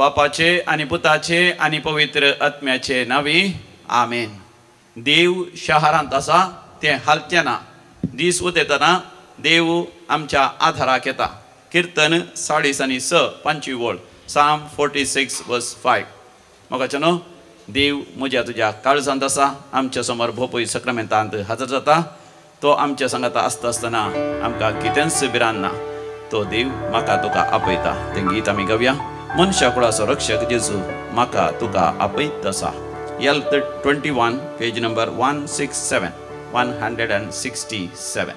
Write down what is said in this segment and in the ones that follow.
बापाचे आनी पुताचे आनी पवित्र आत्म्याचे नावी आमेन। देव शहरांत आसा तें हालचें ना। दीस उदेतना देव आमच्या आधाराक येता। किर्तन 46 5 वळ, Psalm 46 verse 5। म्हाका न्हू देव म्हज्या तुज्या काळजांत आसा, आमच्या समोर भोपय सक्रामेंतांत हजर जाता। तो आमच्या सांगाता आसता आसतना आमकां कितेंच भिरांत ना। तो देव म्हाका तुका आपयता। तें गीत आमी गावया। मनशा कुळाचो रक्षक जेजू म्हाका तुका आपयत आसा। L 21 page number 167 167।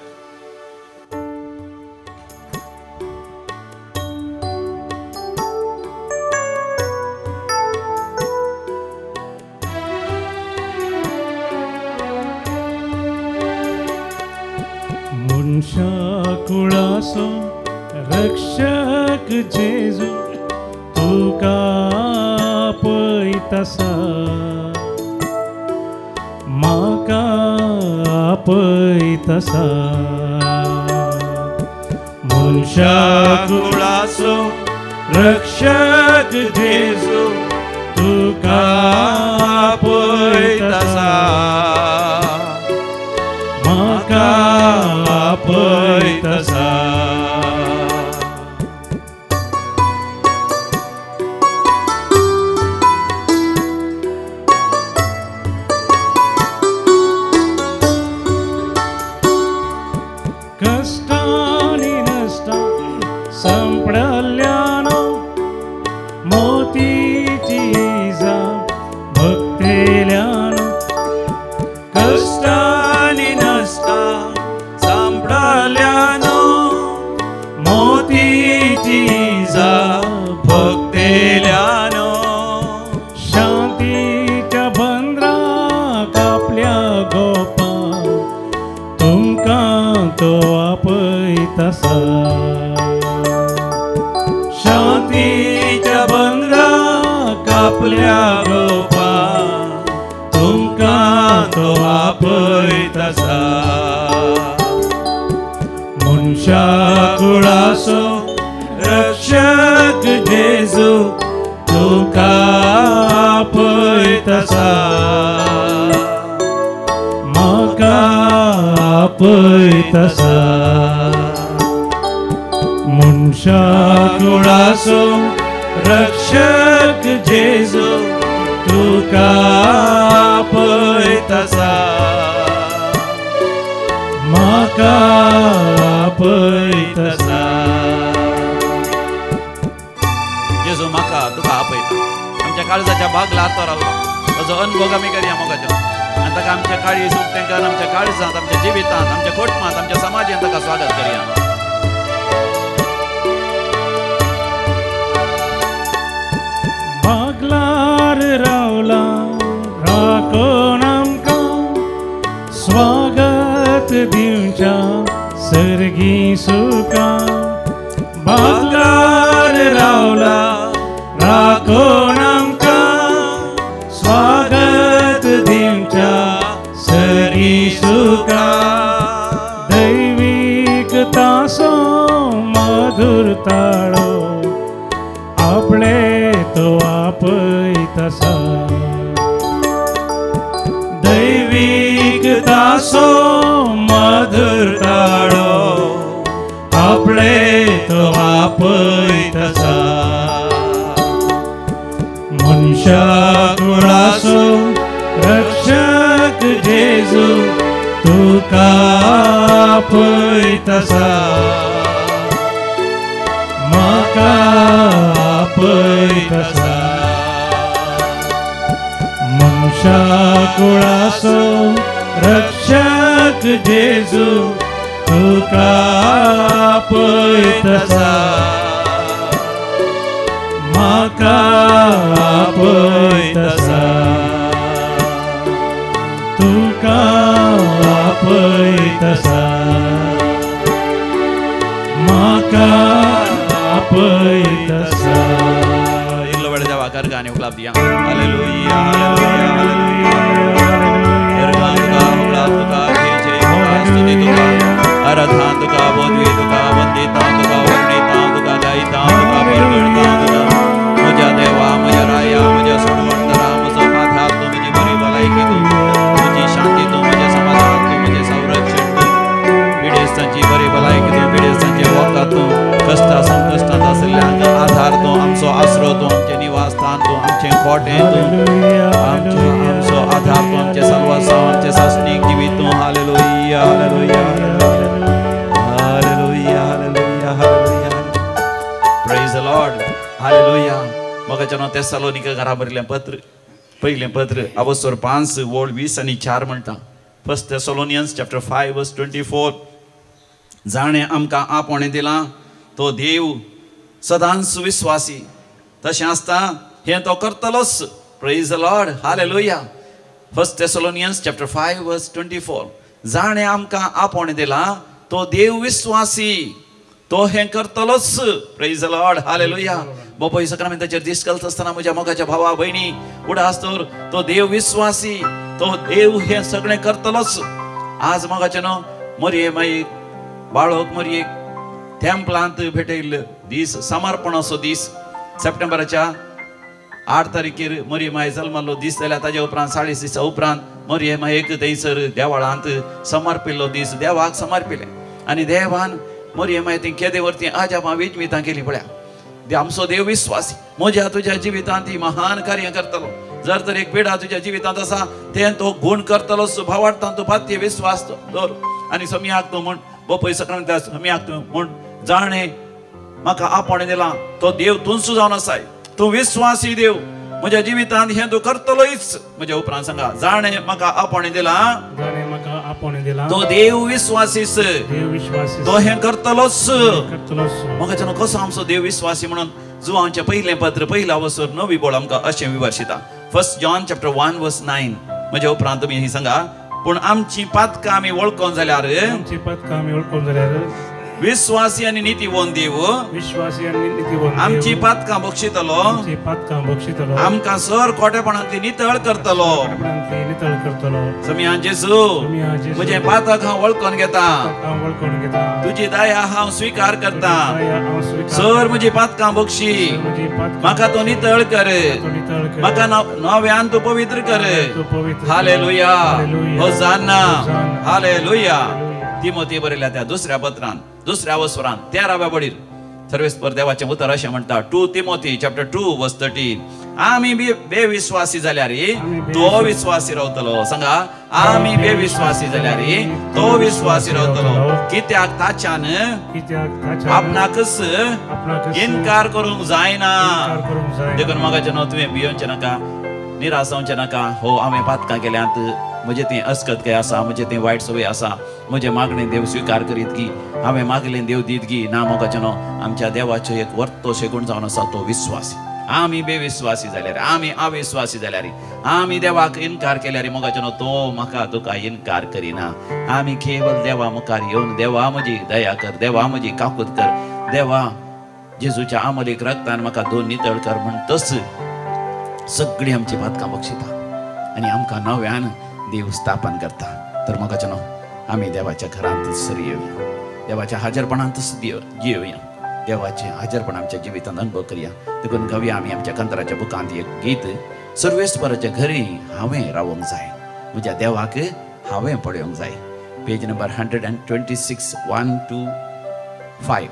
मनशा कुळाचो रक्षक जेजू तुका आपयता, म्हाका आपयता। मनशा कुळाचो रक्षक जेजू तुका आपयता, म्हाका आपयता। कष्टानी नष्टा संपडल्यानो मोतीची जाप भक्तेल्यानो, कष्टानी नष्टा संपडल्यानो मोतीची जाप भक्तेल्यानो, शांतीच्या बंदराक आपल्या गोपा तुमकां तो आपयता। शांतीच्या बंदराक आपल्या गोपा तुमकां तो आपयता। मनशा कुळाचो रक्षक जेजू तुका आपयता, म्हाका आपयता। मनशा कुळाचो रक्षक जेजू तुका आपयता, म्हाका आपयता। जेजू म्हाका तुका आपयता। आमच्या काळजाच्या बागला तो रावला, ताजो अनुभव आमी करया मोगाचो। आनी ताका आमच्या काळीज उक्तें कर, आमच्या काळजांत, आमच्या जिवितांत, आमच्या कुटुंबांत, आमच्या समाजांत ताका स्वागत करया। बागलार रावला राखून आमकां स्वागत दिवच्या सर्गी सुखा। बागलार रावला राखून आमकां स्वागत दिवच्या सर्गी सुखा। दैवीक तासो मधुर ताळो आपले तो आपयता। दैवीक तासो मधुर ताळो आपले तो आपयता। मनशा कुळाचो रक्षक जेजू तुका आपयता, म्हाका आपयता। मनशा कुळाचो रक्षक जेजू तुका आपयता, म्हाका आपयता, तुका आपयता, म्हाका आपयता। इल्लो वेळ देवा गर्गाने उगलाप दिया। Hallelujah hallelujah hallelujah. गर्गा तुका उगलाप तुका जय जय तुका स्तुती तुका आराधना तुका बोधवी तुका वंदिता तुका वर्णिता तुका गायता तुका परगडता तुका। म्हज्या देवा आसरो तूं आमचें निवासस्थान तूं आमचें कोटें तूं आमचो आमचो आधार तूं आमचें साल्वासांव आमचें सासणीक जिवीत तूं. Hallelujah hallelujah hallelujah hallelujah hallelujah. Praise the Lord. Hallelujah. मोगाच्या न्हू तेसालोनिका घरा बरयलें पत्र पयलें पत्र अवसर 5 ओळ 20 आनी 4 म्हणटा. First Thessalonians chapter 5 verse 24. जाणें आमकां आपोवणें दिलां तो देव सदांच विस्वासी तशें आसता हें तो करतलोच. Praise the Lord. Hallelujah. First Thessalonians chapter 5 verse 24. जाणें आमकां आपोवणें दिलां तो देव विस्वासी तो हें करतलोच. Praise the Lord. Hallelujah. बापाय सक्रामेंताचेर दीस घालता आसतना म्हज्या मोगाच्या भावा भयणी उडास तर तो देव विस्वासी तो देव हें सगळें करतलोच. आज मोगाचें न्हू मरये माई बाळक मरयेक तेंपलांत भेटयल्लो दीस समर्पणाचो दीस सप्टेंबराच्या 8 तारखेर मरये माय जल्मल्लो दीस जाल्यार ताज्या उपरांत 40 दिसा उपरांत मरये मायेक थंयसर देवळांत समर्पिल्लो दीस देवाक समर्पिलें आनी देवान मरये माय ती केदे वरती अजापां विजमितां केली पळया. आमचो देव विस्वासी म्हज्या तुज्या जिवितांत ती महान कार्य करतलो. जर तर एक पिडा तुज्या जिवितांत आसा तें तो गुण करतलो. भावार्थान तूं पात्य विस्वास दवर आनी सम्याक तूं म्हण बापय सक्रामेंता सम्याक तूं म्हण जाणें म्हाका आपोवणें दिलां तो देव तूंच जावन आसाय तूं विस्वासी देव म्हज्या जिवितांत हें तूं करतलोच. म्हज्या उपरांत सांगा जाणें म्हाका आपोवणें दिलां तो देव विस्वासीच तो हें करतलोच. म्हाका कसो आमचो देव विस्वासी म्हणून जुवांचें पयलें पत्र पयला वसर 9 बोळ आमकां अशें विवर्शिता. First John chapter 1 verse 9. म्हज्या उपरांत तुमी ही सांगा पूण आमची पातकां आमी वळखोन जाल्यार विश्वासी आनी नीतिवंत देव आमची पातकां बक्षितलो आमकां सर खोटेपणांतली नितळ करतलो. समिया जेजू म्हजें पातक हांव वळखोन घेता तुजी दया हांव स्विकार करता सर म्हजी पातकां बक्षी म्हाका तूं नितळ कर म्हाका नव्यान तूं पवित्र कर. हालेलुया. होजाना. हालेलुया. तिमोथी बरयल्या त्या दुसऱ्या पत्रान दुसऱ्या वसरान 13व्या बडीर सर्वेस्पर देवाचें उतर अशें म्हणटा. 2 तिमोथी चॅप्टर 2 वर्स 13. आमी बेविस्वासी जाल्यार तो विस्वासी रावतलो. सांगा आमी बेविस्वासी जाल्यार तो विस्वासी रावतलो कित्याक ताच्यान आपणाकच इनकार करूंक जायना. देखून मोगाचें न्हू तुवें भियोवचें नाका निराश जावचें नाका. हो हांवें पातकां केल्यांत म्हजें तें अस्कत काय आसा म्हजें तें वायट संवय आसा म्हजें मागणें देव स्विकार करीत की हांवें मागलें देव दीत गी ना. मोगाचें न्हू आमच्या देवाचो एक वर्तो शेगूण जावन आसा तो विस्वासी. आमी बेविस्वासी जाल्यार आमी अविस्वासी जाल्यार आमी देवाक इनकार केल्यार मोगाचें न्हू तो म्हाका तुका इनकार करिना. आमी केवल देवा मुखार येवन देवा म्हजी दया कर देवा म्हजी काकूत कर देवा जेजूच्या आमलीक रक्तान म्हाका दोन नितळ कर म्हणटच सगळीं आमची पातकां बक्षिता आनी आमकां नव्यान देव स्थापन करता. तर मोगाचें न्हू आमी देवाच्या घरांतच सर येवया देवाच्या हाजरपणांतच जियोया देवाचें हाजरपण आमच्या जिवितांत अनुभव करया. देखून गावया आमी आमच्या कंतराच्या बुकांत एक गीत सर्वेस्पराच्या घरी हांवें रावोंक जाय म्हज्या देवाक हांवें पळोवंक जाय. Page number 126 125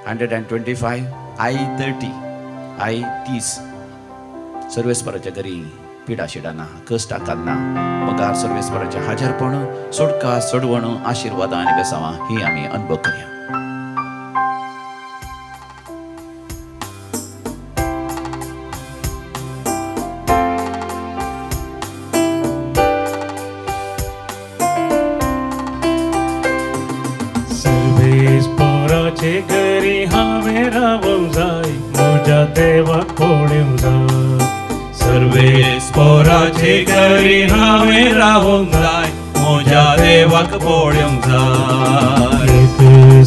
125 I 30 I 30. सर्वेस्पराच्या घरी पिडा शिडा ना कश्ट ना पगार सर्वेस्पराचें हाजरपण सोडका सोडवण आशिर्वादां आनी बेसांवां ही आमी अनुभव करया. सर्वेस्पराचे घरी हांवें रावंक जाय म्हज्या देवाक पळोवंक जाय. सर्वेस्पराचे घरी हांवें रावंक जाय म्हज्या देवाक पळोवंक जाय. एक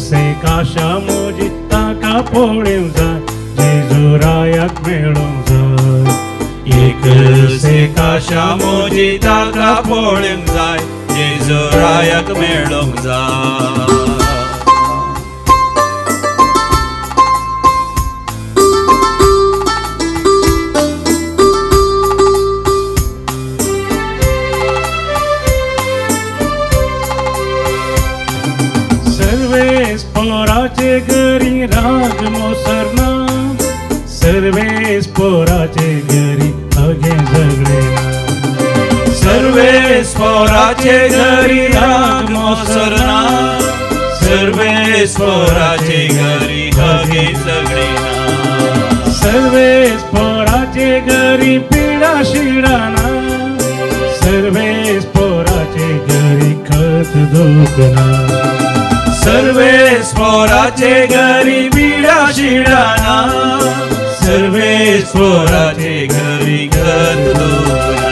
सेकाशा म्हजी ताका पळोवंक जाय जेजू रायाक मेळोवंक जाय. एक सेकाशा म्हजी ताका पळोवंक जाय जेजू रायाक मेळोवंक जाय. सर्वेस्पराचे घरी राग मोसरना सर्वेस पोराचे घरी अगे झगडे ना. सर्वेस पोराचे घरी राग मोसरना, सर्वेस पोराचे घरी अगे झगडे ना. सर्वेस पोराचे घरी पिडा शिडा ना, सर्वेस पोराचे घरी खत दुख ना. सर्वेस पोराचे घरी पिडा शिडा ना, सर्वेस पोराचे घरी खत दुख ना.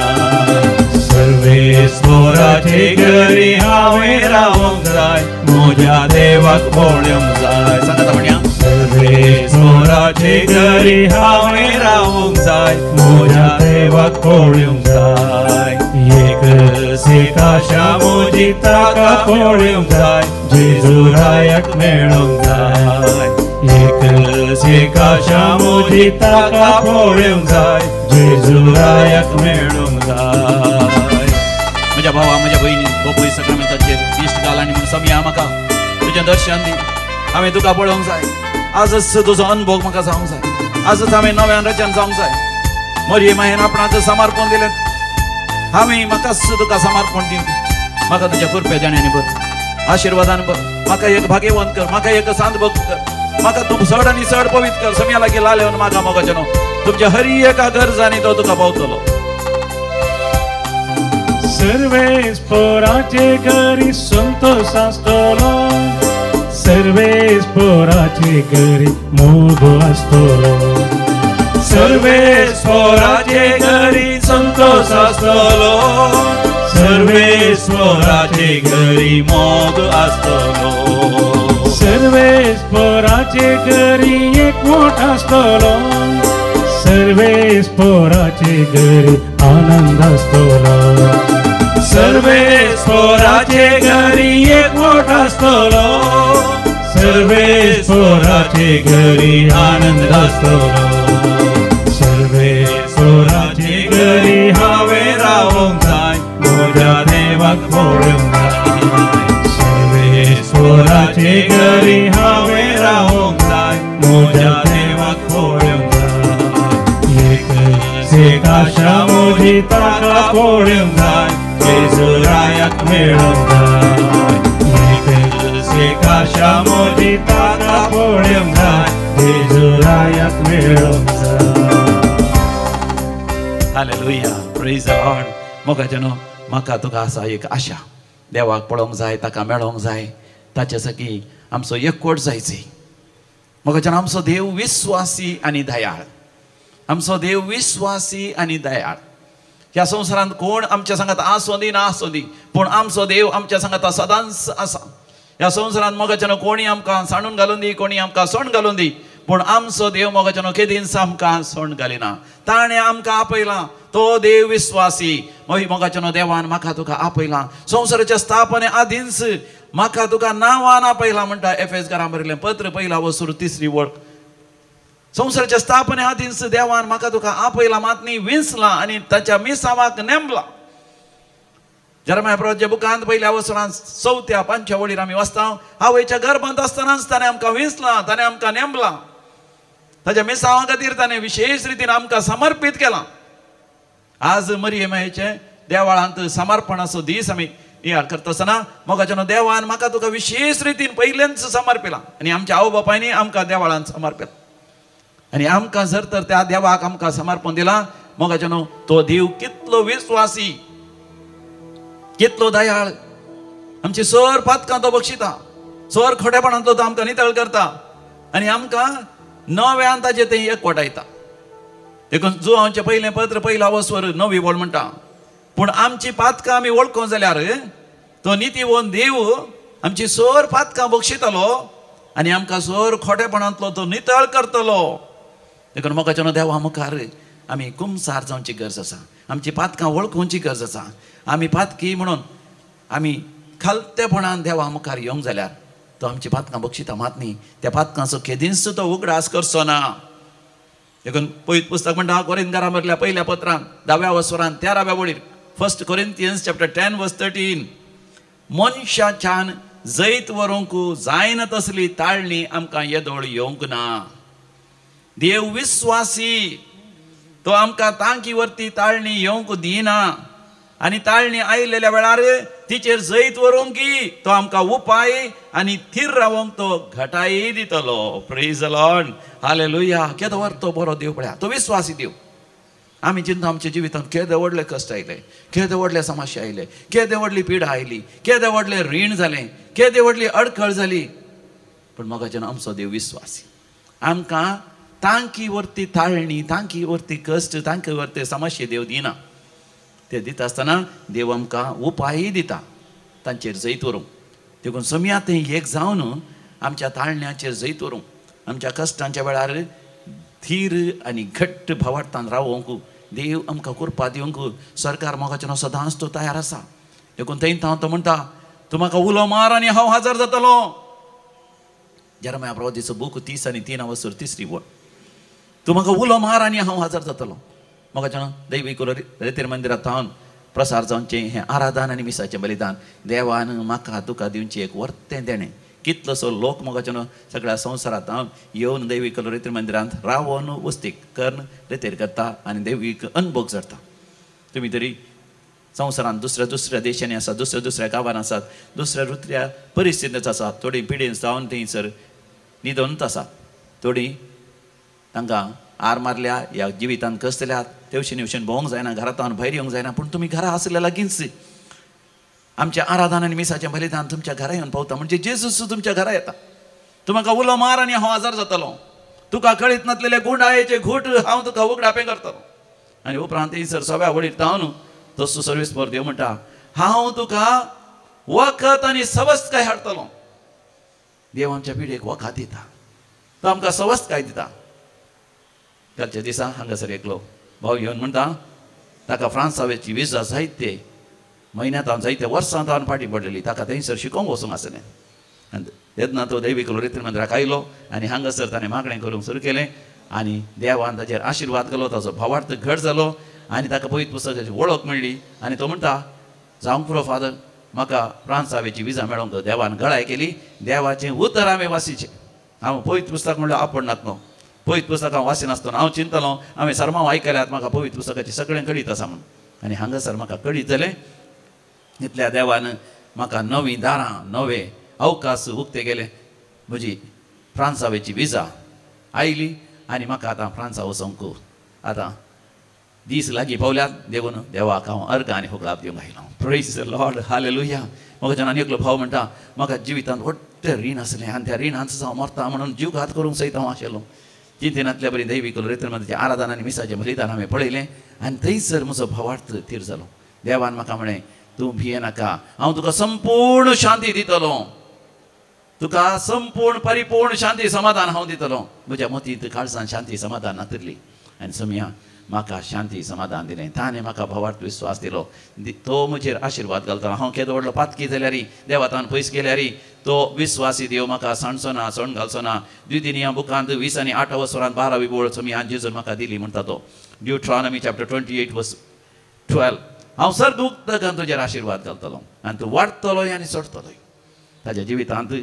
सर्वेस पोराचे घरी हांवें रावंक जाय, म्हज्या देवाक पळोवंक जाय. सांगात म्हणया. सर्वेस पोराचे घरी हांवें रावंक जाय, म्हज्या देवाक पळोवंक जाय. एक एकाशा म्हजी ताका पळोवंक जाय, जेजू रायाक मेळोवंक जाय. एक एकाशा म्हजी ताका पळोवंक जाय, जेजू रायाक मेळोवंक जाय. म्हज्या भावा, म्हज्या भयणी, बापूय सक्रमेंताचेर इश्ट घाल आनी म्हूण समया म्हाका तुजें दर्शन दी. हांवें तुका पळोवंक जाय, आजच तुजो अनुभव म्हाका जावंक जाय, आजच हांवें नव्यान रचन जावंक जाय. मरये मायेन आपणाक समर्पण दिलें, हांवें म्हाकाच तुका समर्पण दिवन म्हाका तुज्या कृपे देण्यानी भर, आशिर्वादान भर. म्हाका एक भाग्यवंत कर, म्हाका एक सांत भक्त कर, म्हाका तूं चड आनी चड पवित्र कर. समया लागीं लालेवन म्हाका मोगाचें न्हू तुमच्या हरी एका गरजांनी तो तुका पावतलो. सर्वेस पोराचे घरी संतोष आसतलो, सर्वेस पोराचे घरी मोग आसतलो. सर्वेस पोराचे घरी संतोष आसतलो, सर्वेस पोराचे घरी मोग आसतलो. सर्वेस पोराचे घरी एकवट आसतलो, सर्वेस पोराचे घरी आनंद आसतलो. सर्वेस पोराचे घरी एकवट आसतलो, सर्वेस पोराचे घरी आनंद आसतलो. सर्वेस पोराचे घरी हांवें रावंक जाय, म्हज्या देवाक पळोवंक जाय. सर्वेस पोराचे घरी हांवें रावंक जाय, म्हज्या देवाक पळोवंक जाय. एक एकाशा म्हजी ताका पळोवंक जाय, जेजू रायाक मेळोवंक जाय. एक एकाशा म्हजी ताका पळोवंक जाय, जेजू रायाक मेळोवंक जाय. Hallelujah, praise the Lord. मोगाचें न्हू म्हाका तुका आसा एक आशा, देवाक पळोवंक जाय, ताका मेळोवंक जाय, ताचे सगी आमचो एकवट जायची. मोगाचें आमचो देव विस्वासी आनी दयाळ, आमचो देव विस्वासी आनी दयाळ. ह्या संवसारांत कोण आमच्या सांगात आसूं दी ना आसूं दी, पूण आमचो देव आमच्या सांगात सदांच आसा. ह्या संवसारांत मोगाचें कोणी आमकां सांडून घालून दी, कोणी आमकां सोंड घालून दी, पूण आमचो देव मोगाचें केदींच आमकां सोंड घालिना. ताणें आमकां आपयलां, तो देव विस्वासी. मागीर मोगाचें देवान म्हाका तुका आपयलां, संवसाराच्या स्थापने आदींच म्हाका तुका नांवान आपयलां म्हणटा एफेस घरां बरयलें पत्र पयला वसूर 3 वळ. संवसाराच्या स्थापने आदींच देवान म्हाका तुका आपयलां, मात न्ही विंचलां आनी ताच्या मिसावाक नेमलां. जेरमाया प्रवाच्या बुकांत पयल्या वसरान 4थ्या 5व्या वळीर आमी वाचता, आवयच्या गर्भांत आसतनाच ताणें आमकां विंचलां, ताणें आमकां नेमलां, ताच्या मिसावा खातीर ताणें विशेश रितीन आमकां समर्पीत केलां. आज मरिये मायेचें देवाळांत समर्पणाचो दीस आमी नियाळ करता आसतना मोगाच्यानो देवान म्हाका तुका विशेश रितीन पयलेंच समर्पिलां आनी आमच्या आवय बापायनी आमकां देवाळांत समर्पिलां. आनी आमकां जर तर त्या देवाक आमकां समर्पण दिलां मोगाच्यानो तो देव कितलो विस्वासी, कितलो दयाळ. आमची सर पातकां तो बक्षिता, सर खोटेपणांतलो तो आमकां नितळ करता आनी आमकां नव्यान ताजें तें एकवटायता. देखून जुवांचें पयलें पत्र पयला वस्वर 9वी वळ म्हणटा, पूण आमची पातकां आमी वळखूंक जाल्यार तो नितीवंत देव आमची सर पातकां बक्षितलो आनी आमकां सर खोटेपणांतलो तो नितळ करतलो. देखून मोगाच्यानो देवा मुखार आमी कुमसार जावची गरज आसा, आमची पातकां वळखुची गरज आसा. आमी पातकी म्हणून आमी खालतेपणान देवा मुखार येवंक जाल्यार तो आमची पातकां बक्षिता मात न्ही, त्या पातकांचो केदींच तो उगडास करचो ना. देखून पयत पुस्तक म्हणटा कोरिंथकारां बरयल्या पयल्या पत्रान 10व्या वसरान 13व्या वळीर 1 Corinthians chapter 10 verse 13, मनशाच्यान जैत व्हरूंक जायना तसली ताळणी आमकां येदोळ येवंक ना. देव विस्वासी, तो आमकां तांकी वरती ताळणी येवंक दिना आनी ताळणी आयिल्ल्या वेळार तिचेर जैत व्हरूंक की तो आमकां उपाय आनी थीर रावंक तो घटाय दितलो. Praise the Lord, hallelujah. केदो व्हड तो बरो देव पळया, तो विस्वासी देव. आमी चिंता आमच्या जिवितांत केदे व्हडले कश्ट आयले, केदे व्हडले समस्या आयले, केदे व्हडली पिडा आयली, केदे व्हडलें रीण जालें, केदे व्हडली अडखळ जाली, पूण मोगाच्यान आमचो देव विस्वासी आमकां तांकी वरती ताळणी, तांकी वरती कश्ट, तांकी वरती समस्या देव दिना. ते दिता आसतना देव आमकां उपायय दिता तांचेर जैत व्हरूंक. देखून समया तें एक जावन आमच्या ताळण्याचेर जैत व्हरूंक, आमच्या कश्टांच्या वेळार धीर आनी घट्ट भावार्थान रावोंक देव आमकां कृपा दिवंक सरकार मोगाचें सदांच तो तयार आसा. देखून थंय हांव तो म्हणटा, तूं म्हाका उलो मार आनी हांव हजर जातलो. जेरमाया प्रवादीचो बूक 30:3 वसर 3री वळ, तूं म्हाका उलो मार आनी हांव हजर जातलो. मोगाचें दैवीक रेतीर मंदिरांत थावन प्रसार जावचें हें आराधन आनी मिसाचें बलिदान देवान म्हाका तुका दिवचें एक वर्तें देणें. कितलोसो लोक मोगाचें सगळ्या संवसारांत येवन दैवीक रेतीर मंदिरांत रावन वस्तीक करून रेतीर करता आनी दैवीक अनभोग जाता. तुमी तरी संवसारांत दुसऱ्या दुसऱ्या देशांनी आसात, दुसऱ्या दुसऱ्या गांवांत आसात, दुसऱ्या दुसऱ्या परिस्थितींत आसात, थोडीं पिडेन जावन थंयसर न्हिदोनच आसात, थोडीं तांकां आर मारल्या ह्या जिवितांत कसल्यात तेवशीन हेवशीन भोवंक जायना, घरांत भायर येवंक जायना, पूण तुमी घरा आसल्या लागींच आमच्या आराधन आनी मिसाचें बलिदान तुमच्या घरा येवन पावता. म्हणजे जेजूस तुमच्या घरा येता. तूं म्हाका उलो मार आनी हांव आजार जातलो, तुका कळीत नासलेले गुंडायेचे घूट हांव तुका उगडापें करतलो. आनी उपरांत थंयसर सव्या वडीर जावन तसो सर्वीस पर देव म्हणटा, हांव तुका वखद आनी सवस्तकाय हाडटलो. देव आमच्या पिढेक वखद दिता, तो आमकां सवस्तकाय दिता. कालच्या दिसा हांगासर एकलो भाव येवन म्हणटा, ताका फ्रांसावेची विजा जायते म्हयन्यांत हांव जायते वर्सांत हांव फाटीं पडलेली, ताका थंयसर शिकोवंक वचूंक आसलें. आनी तेन्ना तो दैवीक रेतीर मंदिराक आयलो आनी हांगासर ताणें मागणें करूंक सुरू केलें आनी देवान ताचेर आशिर्वाद केलो, ताचो भावार्थ घट जालो आनी ताका पवित्र पुस्तकाची वळख मेळ्ळी. आनी तो म्हणटा, जावंक पुरो फादर, म्हाका फ्रांसावेची विजा मेळोंक देवान गळाय केली, देवाचें उतर हांवें वासीचें. हांव पवित्र पुस्तक म्हणल्यार आपडनात न्हू, पवित्र पुस्तक हांव वाचिनासतना हांव चिंतलो, हांवें सर्मांव आयकल्यात, म्हाका पवित्र पुस्तकाचें सगळें कळीत आसा म्हूण. आनी हांगासर म्हाका कळीत जालें, इतल्या देवान म्हाका नवीं दारां, नवे अवकाश उक्ते केले. म्हजी फ्रांसावेची विजा आयली आनी म्हाका आतां फ्रांसा वचोंक आतां दीस लागीं पावल्यात. देखून देवाक हांव अर्घ आनी होगळाप दिवंक आयलो. Praise the Lord, hallelujah. म्हाका आनी एकलो भाव म्हणटा, म्हाका जिवितांत व्हडलें रीण आसलें आनी त्या रिणांत हांव मरता म्हणून जीव घात करूंक सयत हांव आशिल्लो. चिंतनांतल्या बरी दैवीक रेतीर मंदिराचें आराधन आनी मिसाचें बलिदान हांवें पळयलें आनी थंयसर म्हजो भावार्थ थीर जालो. देवान म्हाका म्हळें, तूं भियेनाका, हांव तुका संपूर्ण शांती दितलो, तुका संपूर्ण परिपूर्ण शांती समाधान हांव दितलो. म्हज्या मतींत काळजान शांती समाधान नातिल्ली आनी समया म्हाका शांती समाधान दिलें. ताणें म्हाका भावार्थ विस्वास दिलो, तो म्हजेर आशिर्वाद घालता. हांव केदो व्हडलो पातकी जाल्यार, देवातान पयस गेल्यार तो विस्वासी देव म्हाका सांडचो ना, सण घालचो ना. द्वितीय बुकांत 20 आनी 8 वसरांत 12वी बोळ समियान जेजून म्हाका दिली म्हणटा तो. ड्युट्रॉनॉमी चॅप्टर 28 वर्स 12, हांव सर्ग उदकान तुजेर आशिर्वाद घालतलो आनी तूं वाडटलोय आनी चडटलोय. ताज्या जिवितांत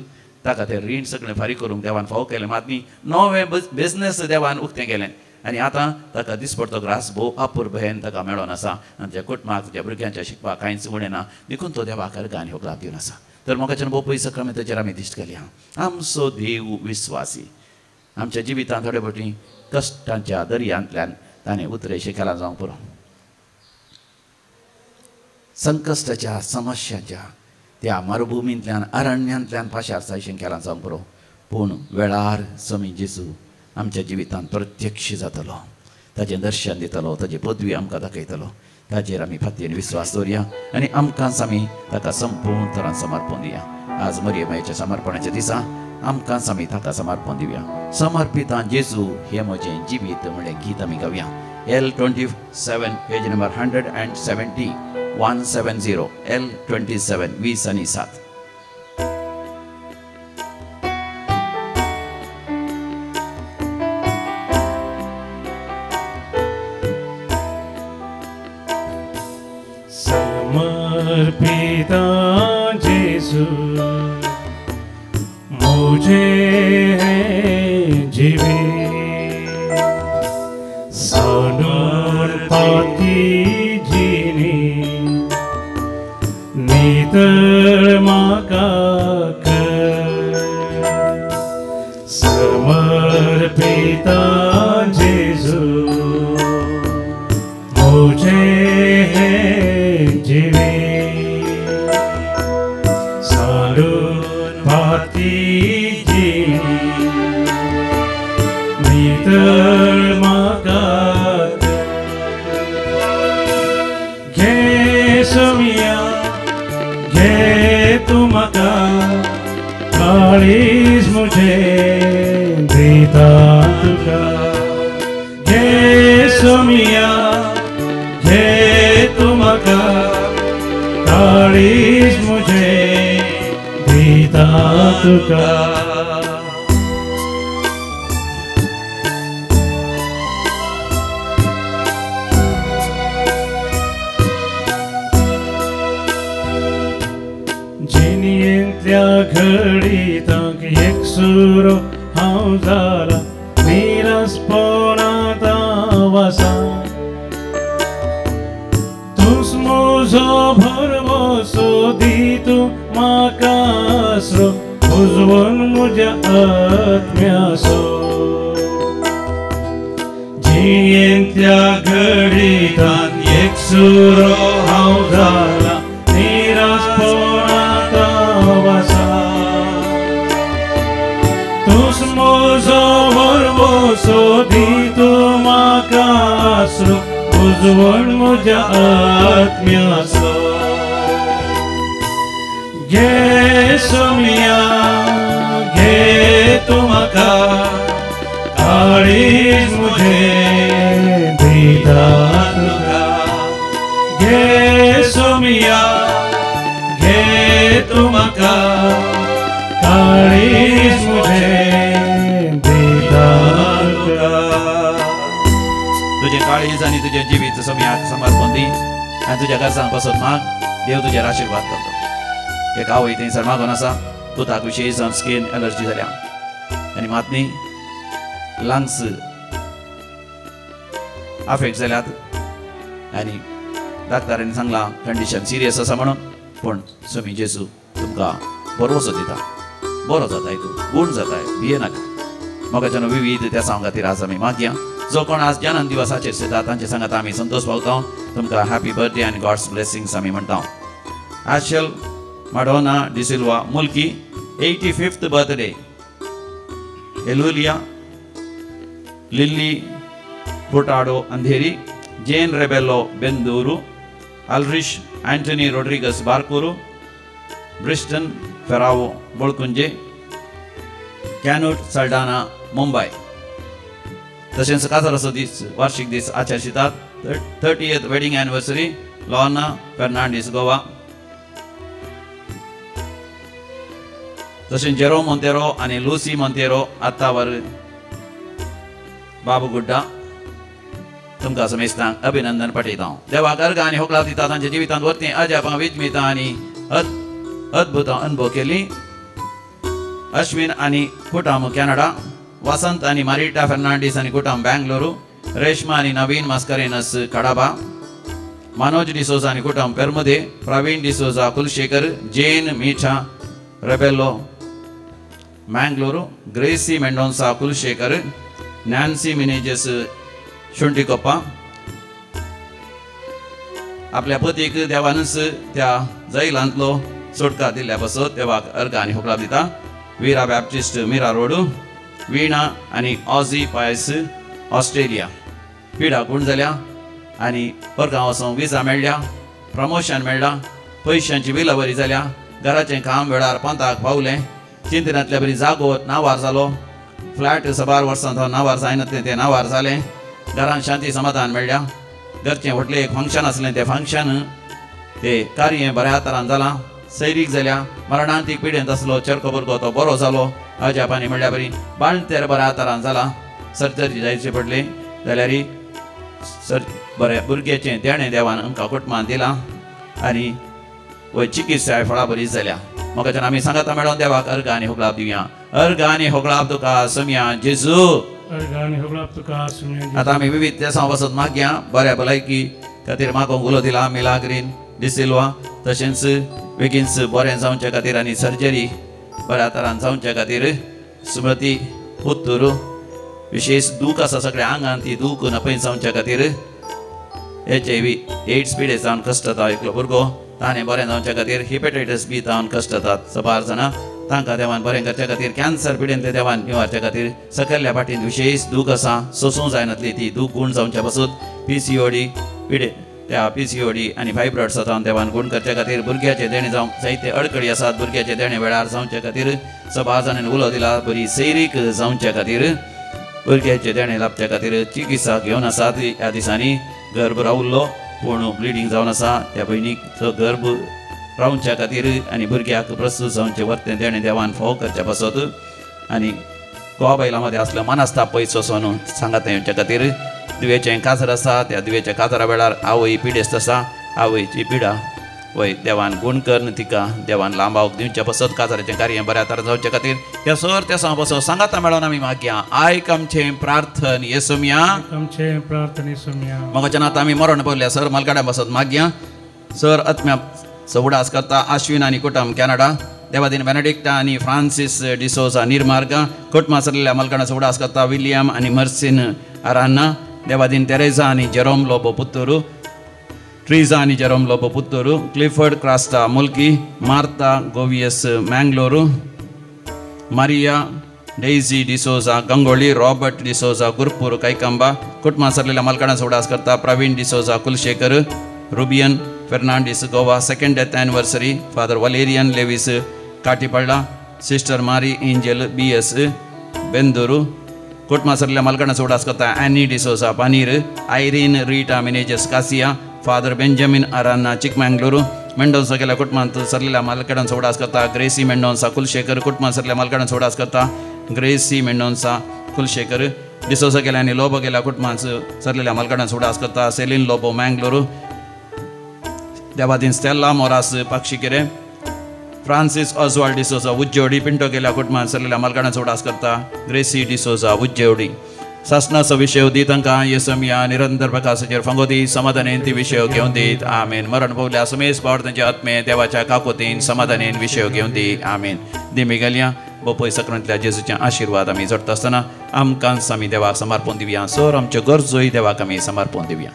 ताका तें रीण सगळें फारीक करूंक देवान फावो केलें. मात न्ही नवें बिजनेस देवान उक्तें केलें आनी आतां ताका दिसपडतो ग्रास भोव अपुरबयेन ताका मेळोन आसा आनी त्या कुटुंबाक त्या भुरग्यांच्या शिकपाक कांयच उणें ना. देखून तो देवाक अर्घ आनी होगळाप दिवन आसा. तर म्हाका भोव पयसो क्रमेताचेर आमी दिश्ट घालया. आमचो देव विस्वासी आमच्या जिवितांत थोडे फावटी कश्टांच्या दर्यांतल्यान ताणें उतरे शिकला जावंक पुरो. संकश्टाच्या समस्यांच्या त्या मरुभुमींतल्यान अरण्यांतल्यान पाशार जायशें केलां जावंक पुरो, पूण वेळार समी जेजू आमच्या जिवितांत प्रत्यक्ष जातलो, ताजें दर्शन दितलो, ताजी पदवी आमकां दाखयतलो. ताजेर आमी फातीन विस्वास दवरया आनी आमकांच आमी ताका संपूर्ण तरान समर्पण दिया. आज मरियमायेच्या समर्पणाच्या दिसा आमकांच आमी ताका समर्पण दिवया. समर्पितां जेजू हें म्हजें जिवीत म्हणलें गीत आमी गावया. L27 page number 170 170 L27 20 आनी 7. समर्पिता जेसू मुझे है जीवित, बळ म्हाका घे सोमिया घे तूं म्हाका काळीज म्हजें दिता तुका घे सोमिया घे तूं म्हाका काळीज म्हजें दिता तुका. जिणयेंतल्या घडितांक एकसुरो हांव जाला निरासपणांत हांव आसा तूंच म्हजो भरवंसो दी तूं म्हाका आसरो उजवण म्हज्या आत्म्याचो. जिणयेंतल्या घडितांत एकसुरो हांव जाला निरासपणांत हांव आसा तूंच म्हजो भरवंसो दी तूं म्हाका आसरो उजवण म्हज्या आत्म्याचो. घे सोमिया घे तूं म्हाका काळीज म्हजें दिता तुका घे सोमिया घे तूं म्हाका काळीज म्हजें दिता तुका. तुजें काळीज आनी तुजें जिवीत सोमयाक समर्पण दी आनी तुज्या गरजांक पसत माग देव तुजेर आशिर्वाद करता. एक आवय थंयसर मागून आसा पुताक विशेश जावन स्कीन एलर्जी जाल्या आनी मातनी लंग्स अफेक्ट जाल्यात आनी डाक्टरांनी सांगलां कंडिशन सिरियस आसा म्हणून पूण स्वामी जेजू तुमकां बरोसो दिता बरो जाताय तूं गूण जाताय भिये नाका. मोगाच्यान विविध त्या सांग खातीर आज आमी मागया जो कोण आज जनन दिवसाचेर येता तांचे सांगात आमी संतोश पावता तुमकां हॅपी बर्थडे आनी गॉड्स ब्लेसिंग्स आमी म्हणटा. आशल Madonna D'Silva Mulki 85th birthday. Elulia Lily Furtado Andheri Jane Rebello Bendur Alrish Antony Rodrigues Barkur Briston Ferrao Bolkunje Canute Saldanha Mumbai. तशेंच काजाराचो दीस वार्षिक दीस आचरितात 30th wedding anniversary Lorna Fernandes Goa. तशेंच जेरो मोंतेरो आनी Lucy Monteiro आत्तावर बाबू गुड्डा तुमकां समेस्तांक अभिनंदन पाठयता. देवाक अर्घ आनी होकला दिता तांच्या जिवितांत वरतीं अजापां विजमितां आनी अद्भुत अनुभव केली. अश्विन आनी कुटाम कॅनडा वसंत आनी मारिटा फर्नांडीस आनी कुटाम बेंगलुरू रेश्मा आनी नवीन मास्करेनस कडाबा मनोज डिसोजा आनी कुटाम पेरमुदे प्रवीण डिसोजा कुलशेखर जेन मीठा Rebello Mangaluru Gracy Mendonca Kulashekar Nancy Menezes Shuntikoppa आपल्या पतीक देवानच त्या जैलांतलो सुटका दिल्ल्या पासत देवाक अर्घ आनी होकला दिता. वीरा बॅप्टिस्ट मीरा रोड वीणा आनी ऑझी पायस ऑस्ट्रेलिया पिडा गूण जाल्या आनी परगांव वचूंक विजा मेळ्ळ्या प्रमोशन मेळ्ळा पयशांची विलावरी जाल्या घराचें काम वेळार पंताक पावलें चिंतनांतल्या बरी जागो नावार जालो फ्लॅट सबार वर्सां तो नावार जायनातलें तें नावार जालें घरान शांती समाधान मेळ्ळ्या घरचें व्हडलें एक फंक्शन आसलें तें फंक्शन ते कार्य बऱ्या तरान जालां सैरीक जाल्या मरणांतीक पिडेंत आसलो चरको भुरगो तो बरो जालो अजापानी म्हणल्या बरी बाळंतेर बऱ्या तरान जालां सर्जरी जायची पडली जाल्यार सर बऱ्या भुरग्याचें देणें देवान आमकां कुटुंबान दिलां आनी वय चिकित्सा फळां बरी जाल्या. म्हाका आमी सांगाता मेळोन देवाक अर्घ आनी होगळाप दिवया. अर्घ आनी होगळाप तुका सोमया जेजू. आतां आमी विविध देसां वचत मागया बऱ्या भलायकी खातीर मागोंक उलो दिला मिलाग्रीन डिसिल्वा तशेंच बेगीनच बरें जावचे खातीर आनी सर्जरी बऱ्या तरान जावचे खातीर स्मृती पुत्तूर विशेष दूख आसा सगळ्या आंगान ती दूख नपय जावचे खातीर HIV AIDS पिडे जावन कश्टता एकलो भुरगो ताणें बरें जावचे खातीर हिपेटायटीस बी जावन कश्टतात सबार जाणां तांकां देवान बरें करच्या खातीर, कॅन्सर पिडेंतले देवान निवारच्या खातीर, सकयल्या फाटीन विशेश दूख आसा सोसूंक जायनातली ती दूख गूण जावच्या पासून, PCOD पिडे त्या PCOD आनी फायब्रॉइड जावन देवान गूण करच्या खातीर, भुरग्याचे देणे जावंक जायते अडकळी आसात भुरग्याचे देणे वेळार जावच्या खातीर, सभा जाणांनी उलो दिला बरी सैरीक जावच्या खातीर, भुरग्याचे देणे लाभच्या खातीर चिकित्सा घेवन आसात. ह्या दिसांनी गर्भ रावल्लो पूण ब्लिडींग जावन आसा त्या भयणीक तो गर्भ रावच्या खातीर आनी भुरग्याक प्रस्तूत जावचें वर्तें देणें देवान फोव करच्या पासत आनी गोवा बायलां मदें आसलो मनस्ताप पयसो सोनू सांगात येवच्या खातीर, दुयेचें काजर आसा त्या दुयेच्या काजरा वेळार आवय पिडेस्त आसा आवयची पिडा वय देवान गूण करून तिका देवान लांबावक दिवच्या पासत, काजराचें कार्य बऱ्या तरेन जावच्या खातीर ह्या सर त्या पासत सांगाता मेळोन आमी मागया. आयक आमचें प्रार्थन येसुम्या, आमचें प्रार्थन येसुम्या. मोगाच्या नाता आमी मरण पडल्या सर मालगाड्या पासत मागया. सर आत्म्या उडास करता आश्विन आनी कुटम कॅनडा, देवादीन बेनेडिक्टा आनी फ्रांसीस डिसोजा निर्मार्ग, कुटुंबा सरलेल्या मालकाणाचो उडास करता विलियम आनी मर्सिन आरान्ना, देवादीन तेरेजा आनी जेरोम लोबो पुत्तूरू, ट्रीजा आनी Jerome Lobo Puttur, Clifford Crasta Mulki, Martha Govies Mangalore, Maria Daisy D'Souza Gangolli, Robert D'Souza Gurpur Kaikamba, कुटुंबा सरलेल्या मालकाणाचो उडास करता Praveen D'Souza Kulshekar, Rubian Fernandes Goa, second death anniversary father Valerian Lewis Katipalla, sister Mary Angel BS Bendur, कुटुंबा सरलेल्या मालकाणाचो उडास करता Annie D'Souza Panir, Irene Rita Menezes Kasiya, father Benjamin Aranha Chikmagalur, Mendonca गेल्या कुटुंबांत सरलेल्या मालकाणाचो उडास करता ग्रेसी मेंडोन्सा कुलशेखर, कुटुंबा सरलेल्या मालकाणाचो उडास करता ग्रेसी मेंडोन्सा कुलशेखर, डिसोजा गेल्या आनी लोबो गेल्या कुटुंबांत सरलेल्या मालकाणाचो उडास करता सेलीन लोबो मँगलोरू, देवादीन Stella Moras Pakshikere, Francis Oswald D'Souza Ujjodi, Pinto गेल्या कुटुंबांत सरलेल्या मालकाणाचो उडास करता ग्रेसी डिसोजा उज्जेवडी. सासनाचो विशय दी तांकां येसमिया निरंतर प्रकाशाचेर फांगो दी, समाधानेन ती विशय घेवन दीत आमेन. मरण पावल्या सुमेस पावट तांच्या आत्मे देवाच्या काकोतीन समाधानेन विशय घेवन दी आमेन. दिमी गेल्या बोपय सक्रांतल्या जेजूचे आशिर्वाद आमी जोडटा आसतना आमकां आमी देवाक समर्पण दिवया, सर आमच्यो गरजोय देवाक आमी समर्पण दिवया.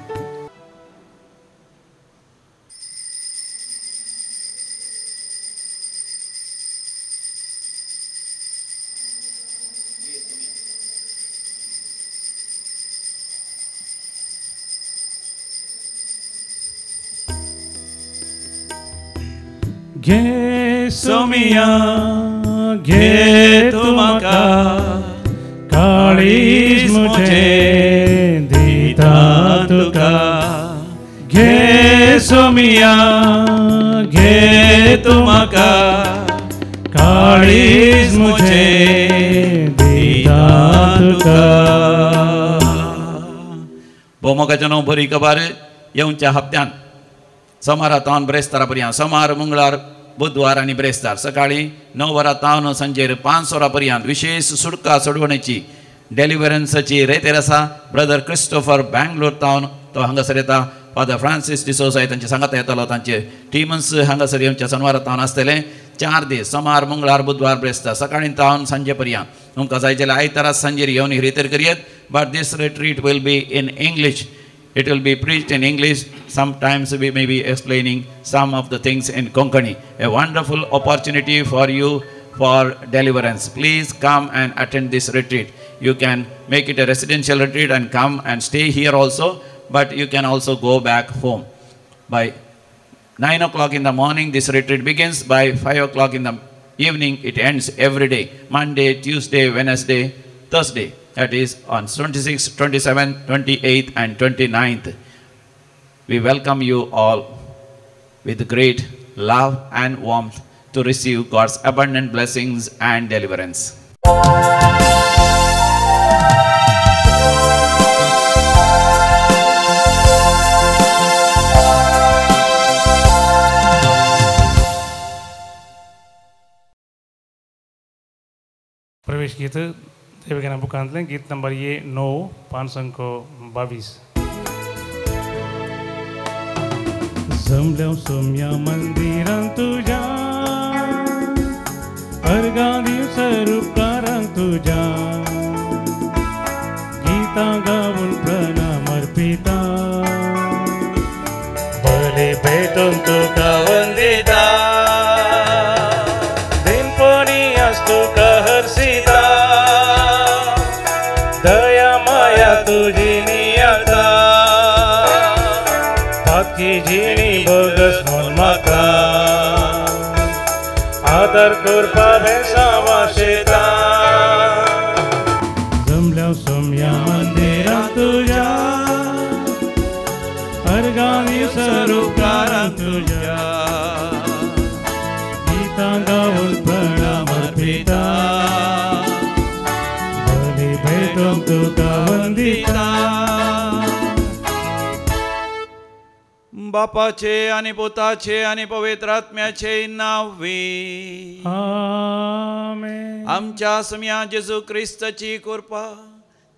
घे सोमिया घे तूं म्हाका काळीज म्हजें दिता तुका, घे सोमिया घे तूं म्हाका काळीज म्हजें दिता तुका. भोवमोगाचें नांव बरी खबर येवच्या हप्त्यान सोमारा तावन ब्रेस्तारा पर्यंत, सोमार मंगळार बुधवार आनी ब्रेस्तार सकाळीं 9 वरां तावन सांजेर 5 वरां पर्यंत विशेश सुटका सोडवणेची डेलिवरन्साची रेतेर आसा. ब्रदर क्रिस्टोफर बँगलोर तावन तो हांगासर येता, फादर फ्रांसीस डिसोजा तांचे सांगाता येतालो, तांचे टिमन्स हांगासर येवच्या सोनवारा तावन आसतले. 4 दीस सोमार मंगळार बुधवार ब्रेस्तार सकाळीं तावन सांजे पर्यंत. तुमकां जाय जाल्यार आयतारा सांजेर येवन ही रेतेर करयेत, but this retreat will be in English. It will be preached in English. Sometimes we may be explaining some of the things in Konkani. A wonderful opportunity for you for deliverance. Please come and attend this retreat. You can make it a residential retreat and come and stay here also, but you can also go back home. By 9 o'clock in the morning, this retreat begins. By 5 o'clock in the evening, it ends every day. Monday, Tuesday, Wednesday, Thursday. That is on 26, 27, 28 and 29th. We welcome you all with great love and warmth to receive God's abundant blessings and deliverance. प्रवेश गीत देवगना बुकांतलें गीत number ये 9 522. जमल्या सोम्या मंदिरां तुझ्या अर्घां दिवसर उपकारां तुझ्या, गीतां गावन प्रणाम अर्पिता, बली भेटून तुका वंदिता, दिनपणी विधी नियाळता पातकी जिणी भोगस म्हूण म्हाका आदर करपा बेसांव आशेता जमल्या सोम्या मंदिरां तुज्या अर्गांनी सरुपकारां तुज्या गीतां गावन प्रणाम अर्पिता बली भेटोवंक तुका वंदिता. बापाचे आनी पुताचे आनी पवित्र आत्म्याचे नांवे आमेन. आमच्या सम्या जेजू क्रिस्ताची कृपा,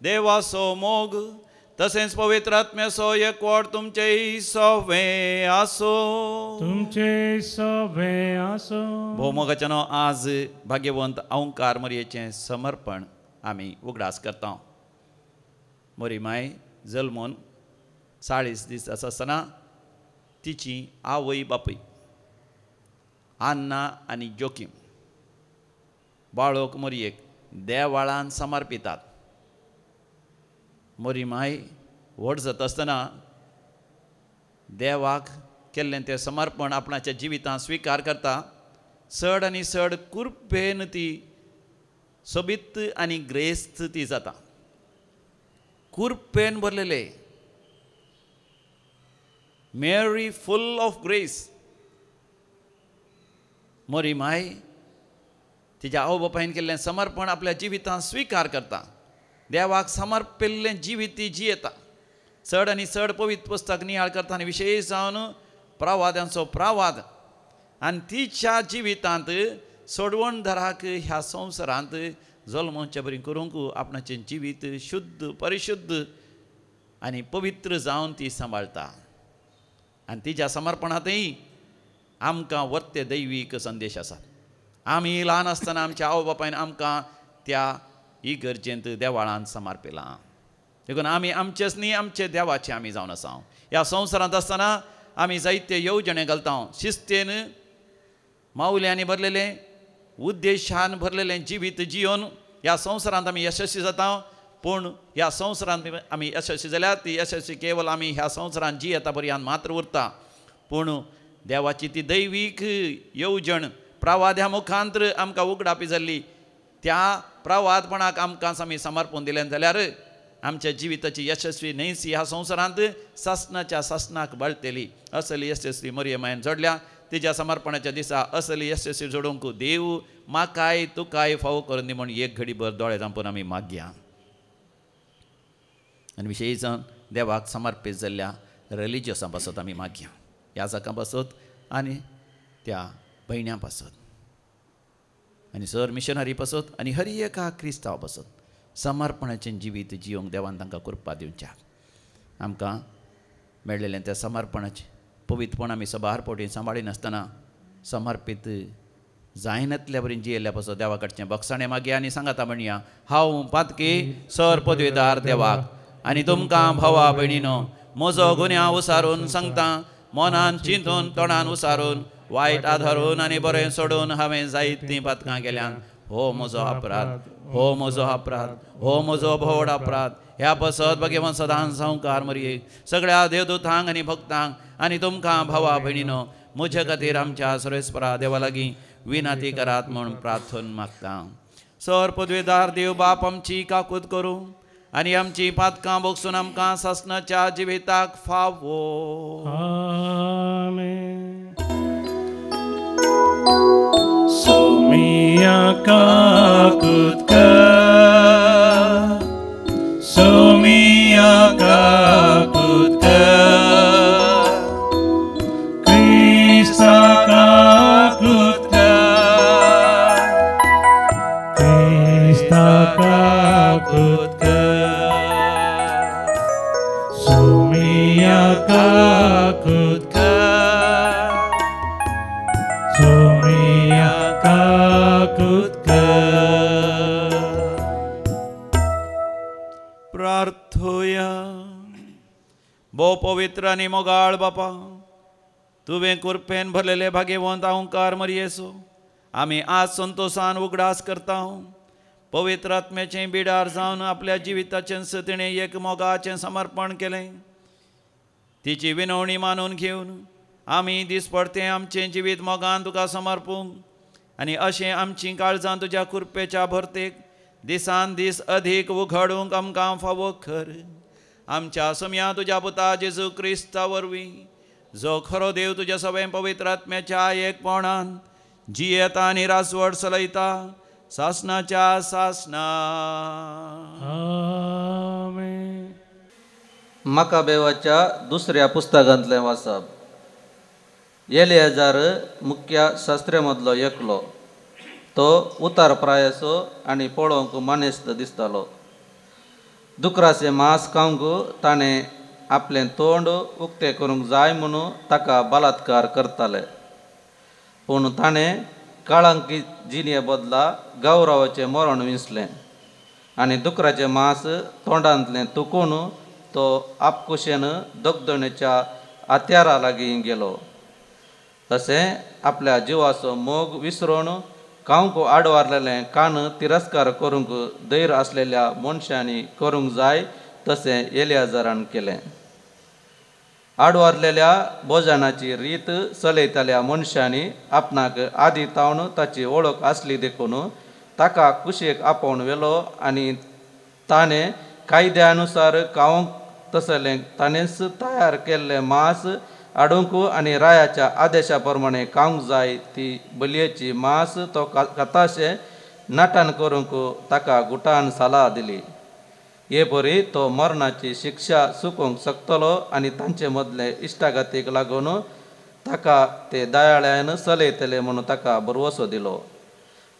देवाचो मोग तसेंच पवित्र आत्म्याचो एकवट तुमचे सवे आसो. तुमचे सवे आसो. भोवमोगाच्यानो आज भाग्यवंत ओंकार मरयेचें समर्पण आमी उगडास करता. मोरी माय जल्मून 40 दीस आसतना तिची आवय बापूय आन्ना आनी जोकीम बाळोक मोरयेक देवाळान समर्पितात. मोरी माय व्हड जाता आसतना देवाक केल्लें तें समर्पण आपणाच्या जिवितांत स्विकार करता. चड आनी चड कृपेन ती सोबीत आनी ग्रेस्त ती जाता. कृपेन भरलेले मेरी फुल ऑफ ग्रेस मोरी माय तिच्या आवय बापायन केल्लें समर्पण आपल्या जिवितांत स्विकार करता. देवाक समर्पिल्लें जिवीत ती जियेता. चड आनी चड पवित्र पुस्तक नियाळ करता आनी विशेश जावन प्रवादांचो प्रवाद आनी तिच्या जिवितांत सोडवणदाराक ह्या संवसारांत जल्मोवचे बरी करूंक आपणाचें जिवीत शुद्ध परिशुद्ध आनी पवित्र जावन ती सांबाळटा. आनी तिच्या समर्पणांतय आमकां वर्ते दैवीक संदेश आसात. आमी ल्हान आसतना आमच्या आवय बापायन आमकां त्या इगर्जेंत देवाळान समर्पिलां. देखून आमी आमचेच न्ही आमचे देवाचे आमी जावन आसा. ह्या संवसारांत आसतना आमी जायते येवजणे घालता. शिस्तेन मावल्यांनी भरलेलें उद्देशान भरलेलें जिवीत जियोन ह्या संवसारांत आमी यशस्वी जाता. पूण ह्या संवसारांत आमी यशस्वी जाल्यार ती यशस्वी केवल आमी ह्या संवसारांत जियेता पर्यंत मात्र उरता. पूण देवाची ती दैवीक येवजण प्रवाद्या मुखांतर आमकां उगडापी जाल्ली त्या प्रवादपणाक आमकां आमी समर्पण दिलें जाल्यार आमच्या जिविताची यशस्वी न्हयसी ह्या संवसारांत सासनाच्या सासनाक बळटली. असली यशस्वी मरियमायन जोडल्या. तिच्या समर्पणाच्या दिसा असली यशस्वी जोडूंक देव म्हाकाय तुकाय फावो करून दी म्हूण एक घडीभर दोळे धांपून आमी मागया. आनी विशेश जावन देवाक समर्पीत जाल्ल्या रिलिजियसां पासत आमी मागया, याजकां पासत आनी त्या भयण्यां पासत आनी सर मिशनरी पासत आनी हर एका क्रिस्तांव पासत समर्पणाचें जिवीत जियोंक देवान तांकां कृपा दिवच्या. आमकां मेळ्ळेलें त्या समर्पणाचें पवित्रपण आमी सबार पोटी सांबाळिनासतना समर्पीत जायनातल्या बरी जियेल्ल्या पासत देवा कडचें बक्षाणें मागया आनी सांगाता म्हणया, हांव पातकी सर पदवीदार देवाक आनी तुमकां भावा भयणीनो म्हजो गुन्यांव उसारून सांगता. मनान चिंतून तोंडान उसारून वायट आधारून आनी बरें सोडून हांवें जायतीं पातकां केल्यान. हो म्हजो अपराध, हो म्हजो अपराध, हो म्हजो भोवड अपराध. ह्या पसत भगवान सदां संवकार मरये सगळ्या देवदूतांक आनी भक्तांक आनी तुमकां भावा भयणीनो म्हजे खातीर आमच्या सर्वेस्परा देवा लागीं विनंती करात म्हूण प्रार्थन मागता. सर पदवेदार देव बाप आमची काकूत करूं आनी आमची पातकां भोगसून आमकां सासनाच्या जिविताक फावो. आमेन. सोमिया काकूत कर, सोमिया काकूत कर, क्रिस्ता काकूत कर, क्रिस्ता काकूत कर, सोमिया काकूत कर, सोमिया काकूत कर. प्रार्थोया. भोव पवित्र आनी मोगाळ बापा, तुवें कृपेन भरलेले भाग्यवंत ओंकार मरयेसो आमी आज संतोशान उगडास करता. पवित्र आत्म्याचें बिडार जावन आपल्या जिविताचें तिणें एक मोगाचें समर्पण केलें. तिची विनवणी मानून घेवन आमी दिसपडतें आमचें जिवीत मोगान तुका समर्पूंक आनी अशें आमचीं काळजां तुज्या कृपेच्या भरतेक दिसान दीस अधीक उघडूंक आमकां फावो कर. आमच्या समया तुज्या पुता जेजू क्रिस्ता वरवीं, जो खरो देव तुज्या सगळें पवित्र आत्म्याच्या एकपणान जियेता आनी रासवड चलयता सासनाच्या सासना. आमेन. मकाबेवाच्या दुसऱ्या पुस्तकांतलें वाचप. एलियाजार मुख्य शास्त्र्यामदलो एकलो. तो उतार प्रायेचो आनी पळोवंक मानेस्त दिसतालो. दुकराचें मांस खावंक ताणें आपलें तोंड उक्तें करूंक जाय म्हणून ताका बलात्कार करताले. पूण ताणें काळांकी जिणे बदला गौरवाचें मरण विंचलें आनी दुकराचें मांस तोंडांतलें तुकून तो आपकुशेन दगदणेच्या हत्यारा लागीं गेलो. तशें आपल्या जिवाचो मोग विसरून खावंक आडवारलेलें कान तिरस्कार करूंक धैर्य आसलेल्या मनशांनी करूंक जाय तशें एलियाजारान केलें. आडवारलेल्या भोजनाची रीत चलयतल्या मनशांनी आपणाक आदी तावन ताची वळख आसली देखून ताका कुशेक आपोवन व्हेलो आनी ताणें कायद्या अनुसार खावंक तसलें ताणेंच तयार केल्लें मांस हाडूंक आनी रायाच्या आदेशा प्रमाणे खावंक जाय ती बलयेची मांस तो खाताशें नटन करूंक ताका गुटान सलाह दिली. हे परी तो मरणाची शिक्षा चुकोवंक शकतलो आनी तांचे मदले इश्टागतीक लागून ताका ते दयाळ्यान चलयतले म्हणून ताका भरवसो दिलो.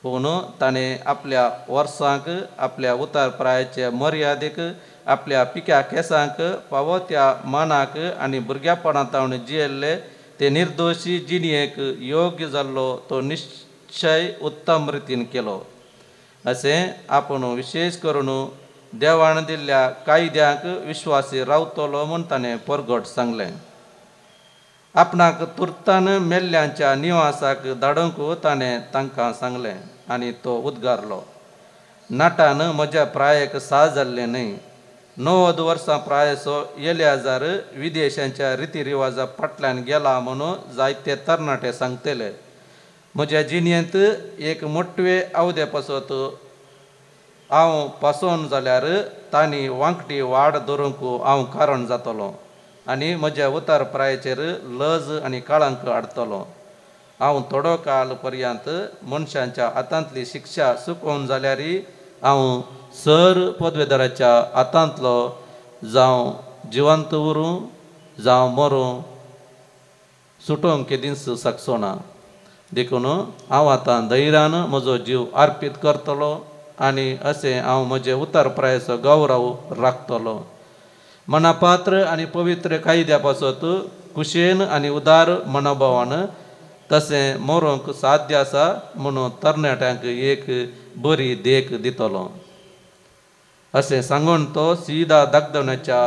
पूण ताणें आपल्या वर्सांक आपल्या उतार प्रायेचे मर्यादेक आपल्या पिक्या केंसांक फावो त्या मानाक आनी भुरग्यापणां तावन जियेल्ले ते निर्दोशी जिणेक योग्य जाल्लो तो निश्चय उत्तम रितीन केलो. अशें आपूण विशेश करून देवान दिल्ल्या कायद्यांक विश्वासी रावतलो म्हूण ताणें परगट सांगलें. आपणाक तुर्तान मेल्ल्यांच्या निवासाक धाडूंक ताणें तांकां सांगलें आनी तो उद्गारलो, नाटान म्हज्या प्रायेक सा जाल्लें न्हय. 90 वर्सां प्रायेचो एलियाजार विदेशांच्या रिती रिवाजा फाटल्यान गेला म्हणून जायते तरणाटे सांगतले. म्हज्या जिणेंत एक मोटवे आवदे पासत हांव पासोन जाल्यार तांणी वांकटी वाड धरूंक हांव कारण जातलो आनी म्हज्या उतार प्रायेचेर लज आनी कळंक हाडटलो. हांव थोडो काल पर्यंत मनशांच्या हातांतली शिक्षा चुकोवन जाल्यार हांव सर पदवेदाराच्या हातांतलो जावं जिवंत उरूं जावं मरूं सुटोवंक केदींच शकचो ना. देखून हांव आतां धैर्यान म्हजो जीव अर्पीत करतलो आनी अशें हांव म्हजे उतार प्रायेचो गौरव राखतलो. मनापात्र आनी पवित्र कायद्या पासत कुशेन आनी उदार मनोभावान तशें मरोंक साध्य आसा म्हणून तरणाट्यांक एक बरी देख दितलो. अशें सांगून तो सीधा दागदवण्याच्या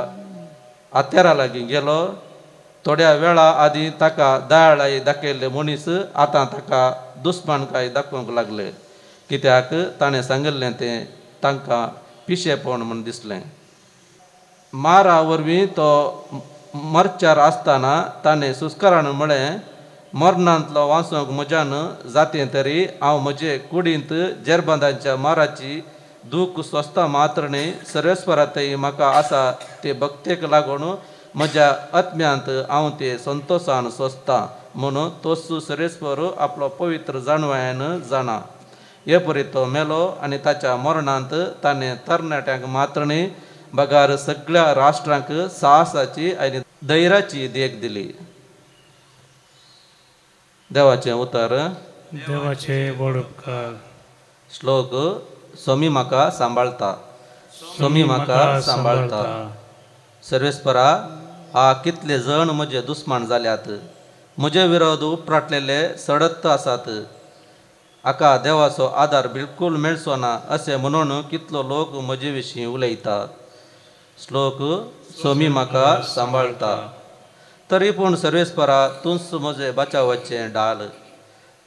हत्यारा लागीं गेलो. थोड्या वेळा आदीं ताका दयाळाय दाखयल्ले मनीस आतां ताका दुस्मानकाय दाखोवंक लागले, कित्याक ताणें सांगिल्लें तें तांकां पिशेपण म्हूण दिसलें. मारा वरवीं तो मरचार आसतना ताणें सुस्कारान म्हळें, मरणांतलो वाचोवंक म्हज्यान जातें तरी हांव म्हजे कुडींत जेरबंदांच्या माराची दूख सोंसता मात्र न्हय, सर्वेस्परांतय म्हाका आसा ते भक्तेक लागून म्हज्या आत्म्यांत हांव ते संतोशान सोंसता म्हणून तोच सर्वेस्पर आपलो पवित्र जाणवायान जाणा. हे परी तो मेलो आनी ताच्या मरणांत ताणें तरणाट्यांक मात्र न्हय बगार सगळ्या राष्ट्रांक साहसाची आनी धैर्याची देख दिली. देवाचें उतर. देवाचे व्हड उपकार. श्लोक. स्वामी म्हाका सांबाळता, स्वामी म्हाका सांबाळता. सर्वेस्परा, हा कितले जण म्हजे दुस्मान जाल्यात, म्हजे विरोध उपराटलेले सडत आसात. हाका देवाचो आदार बिलकूल मेळचो ना अशें म्हणून कितलो लोक म्हजे विशीं उलयता. श्लोक. स्वामी म्हाका सांबाळता. तरी पूण सर्वेस्परा, तूंच म्हजें बचावाचें ढाल,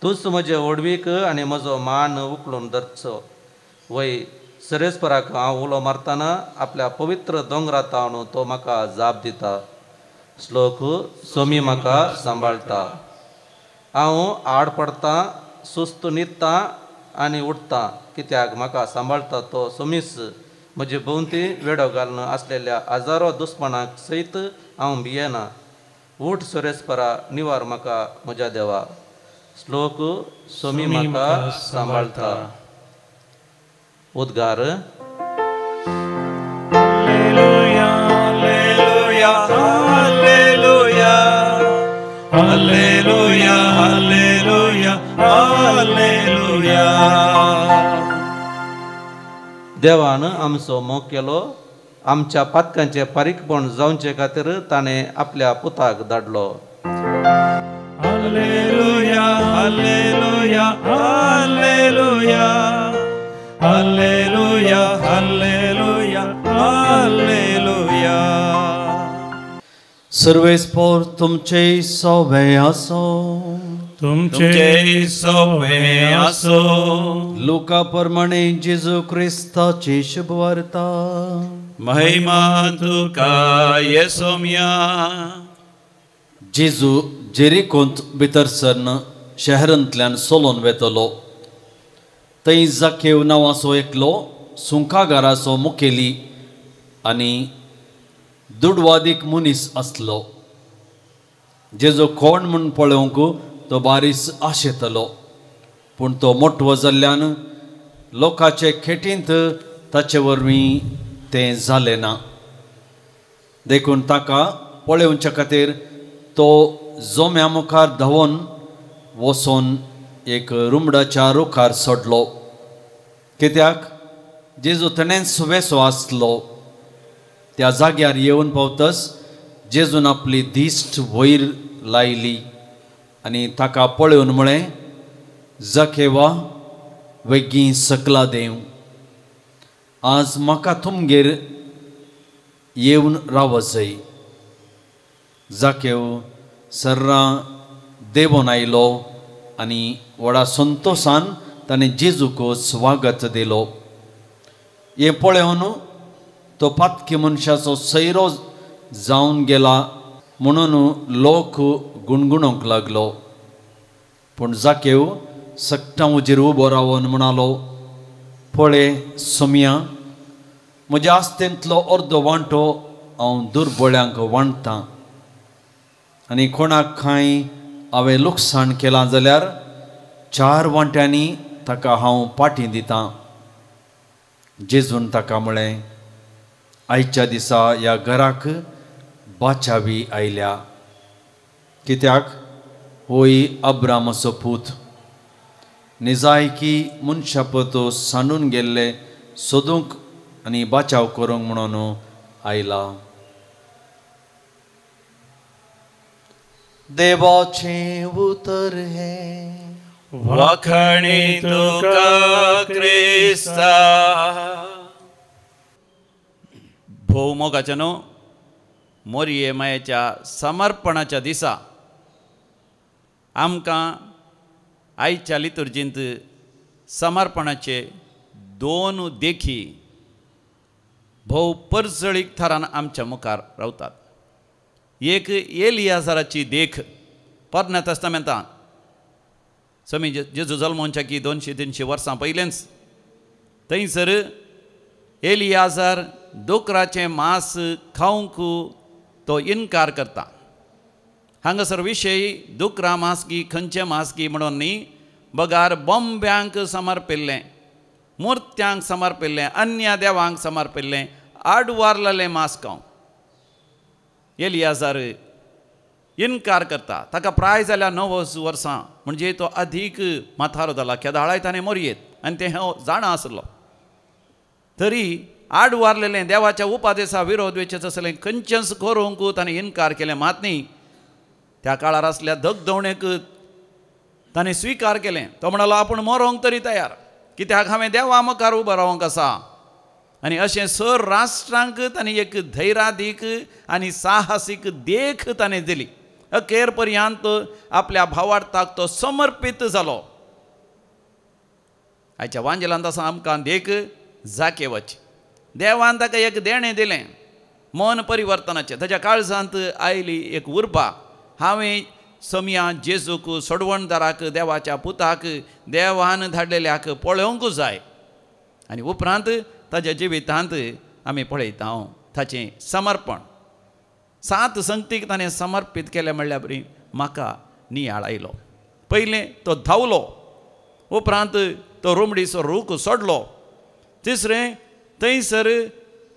तूंच म्हजें व्हडवीक आनी म्हजो मान उखलून धरचो. वय सरेस्पराक हांव उलो मारतना आपल्या पवित्र दोंगरा तावन तो म्हाका जाप दिता। श्लोक सोमी म्हाका सांबाळटा। हांव आड पडटा, सुस्त न्हिदता आनी उठता, कित्याक म्हाका सांबाळटा तो सोमीस। म्हजे भोंवती वेडो घालून आसलेल्या हजारो दुस्मानाक सयत हांव भियेना। उठ सरेस्परा, निवार म्हाका म्हज्या देवा। श्लोक सोमी म्हाका सांबाळटा। उद्गार। Hallelujah, hallelujah, hallelujah, hallelujah, hallelujah, hallelujah. देवान आमचो मोग केलो, आमच्या पातकांचें फारीकपण जावचे खातीर ताणें आपल्या पुताक धाडलो। Hallelujah, hallelujah, hallelujah, hallelujah, hallelujah, hallelujah. सर्वेस्पोर तुमचे सवे आसो, तुमचे सवे आसो। लुका प्रमाणे जेजू क्रिस्ताची शुभवार्ता। महिमा तुका येसोम्या। जेजू जेरिकोंत भितर सरन शहरांतल्यान सोलोन वेतलो। थंय जाकेव नांवाचो एकलो सुंकागाराचो मुखेली आनी दुडवादीक मनीस आसलो। जेजू कोण म्हूण पळोवंक तो बारीस आशेतलो, पूण तो मोटवो जाल्ल्यान लोकांचे खेटींत ताचे वरवीं तें जालें ना। देखून ताका पळोवच्या खातीर तो जोम्या मुखार धांवून वचून एक रुमडाच्या रुखार सोडलो, कित्याक जेजू थंयच वेसो आसलो। त्या जाग्यार येवन पावतच जेजून आपली दिश्ट वयर लायली आनी ताका पळोवन म्हळें, जखेवा वेगीं सकला देव, आज म्हाका तुमगेर येवन रावजय। जाकेव सर्रां देवून आयलो आनी व्हडा संतोशान ताणें जेजूक स्वागत दिलो। हें पळोवन तो पातकी मनशाचो सैरो जावन गेला म्हणून लोक गुणगुणूंक लागलो। पूण जाकेव सट्टां उजेर उबो रावन म्हणालो, पळय सोम्या, म्हज्या आस्तेंतलो अर्दो वांटो हांव दुर्बळ्यांक वांटतां आनी कोणाक कांय हांवें लुकसाण केलां जाल्यार 4 वांट्यांनी ताका हांव पाटी दितां। जेजून ताका म्हळें, आयच्या दिसा ह्या घराक बाचावी आयल्या, कित्याक होय अब्रामाचो पूत। निजायकी मनशापत सांडून गेल्ले सोदूंक आनी बाचाव करूंक म्हणून आयला। देवाचें उतर हें। वाखाणी तुका क्रिस्ता। भोव मोगाच्या न्हू मोरये मायेच्या समर्पणाच्या दिसा आमकां आयच्या लितुर्जींत समर्पणाचे 2 देखी भोव परजळीक थरान आमच्या मुखार रावतात। एक एलियाजराची देख पोरण्या तेस्तामेंतांत समी जेजू जल्मोवच्या की 200-300 वर्सां पयलेंच थंयसर एलियाजर दोकराचें मांस खावंक तो इनकार करता। हांगासर विशय दुकरा मांस की खंयचें मांस की म्हणून न्ही, बगार बॉम्ब्यांक समर्पिल्लें, मुर्त्यांक समर्पिल्लें, अन्य देवांक समर्पिल्लें आडवारलेलें मांस खावंक एलियाजर इनकार करता। ताका प्राय जाल्या 9 वर्सां, म्हणजे तो अधीक म्हातारो जाला, केदाळाय ताणें मोरयेत आनी तें हांव जाणा आसलो। तरी आड वारलेलें देवाच्या उपादेसा विरोध वेचें तसलें खंयचेंच करूंक ताणें इनकार केलें मात न्ही। त्या काळार आसल्या धगधवणेक ताणें स्विकार केलें। तो म्हणालो आपूण मरोंक तरी तयार, कित्याक हांवें देवा मुखार उबो रावंक आसा। आनी अशें सर राष्ट्रांक ताणें एक धैर्यादीक आनी साहसीक देख ताणें दिली। अखेर पर्यंत आपल्या भावार्थाक तो समर्पीत जालो। आयच्या वांजेलांत आसा आमकां देख जाकेवाची. देवान ताका एक देणें दिलें मन परिवर्तनाचें. ताच्या काळजांत आयली एक उर्बा, हांवें समया जेजूक सोडवणदाराक देवाच्या पुताक देवान धाडलेल्याक पळोवंक जाय. आनी उपरांत ताच्या जिवितांत आमी पळयता ताचें समर्पण. 7 संगतीक ताणें समर्पीत केलें म्हणल्यार बरी म्हाका नियाळ आयलो. पयलें तो धांवलो, उपरांत तो रोमडीचो रूख सोडलो, तिसरें थंयसर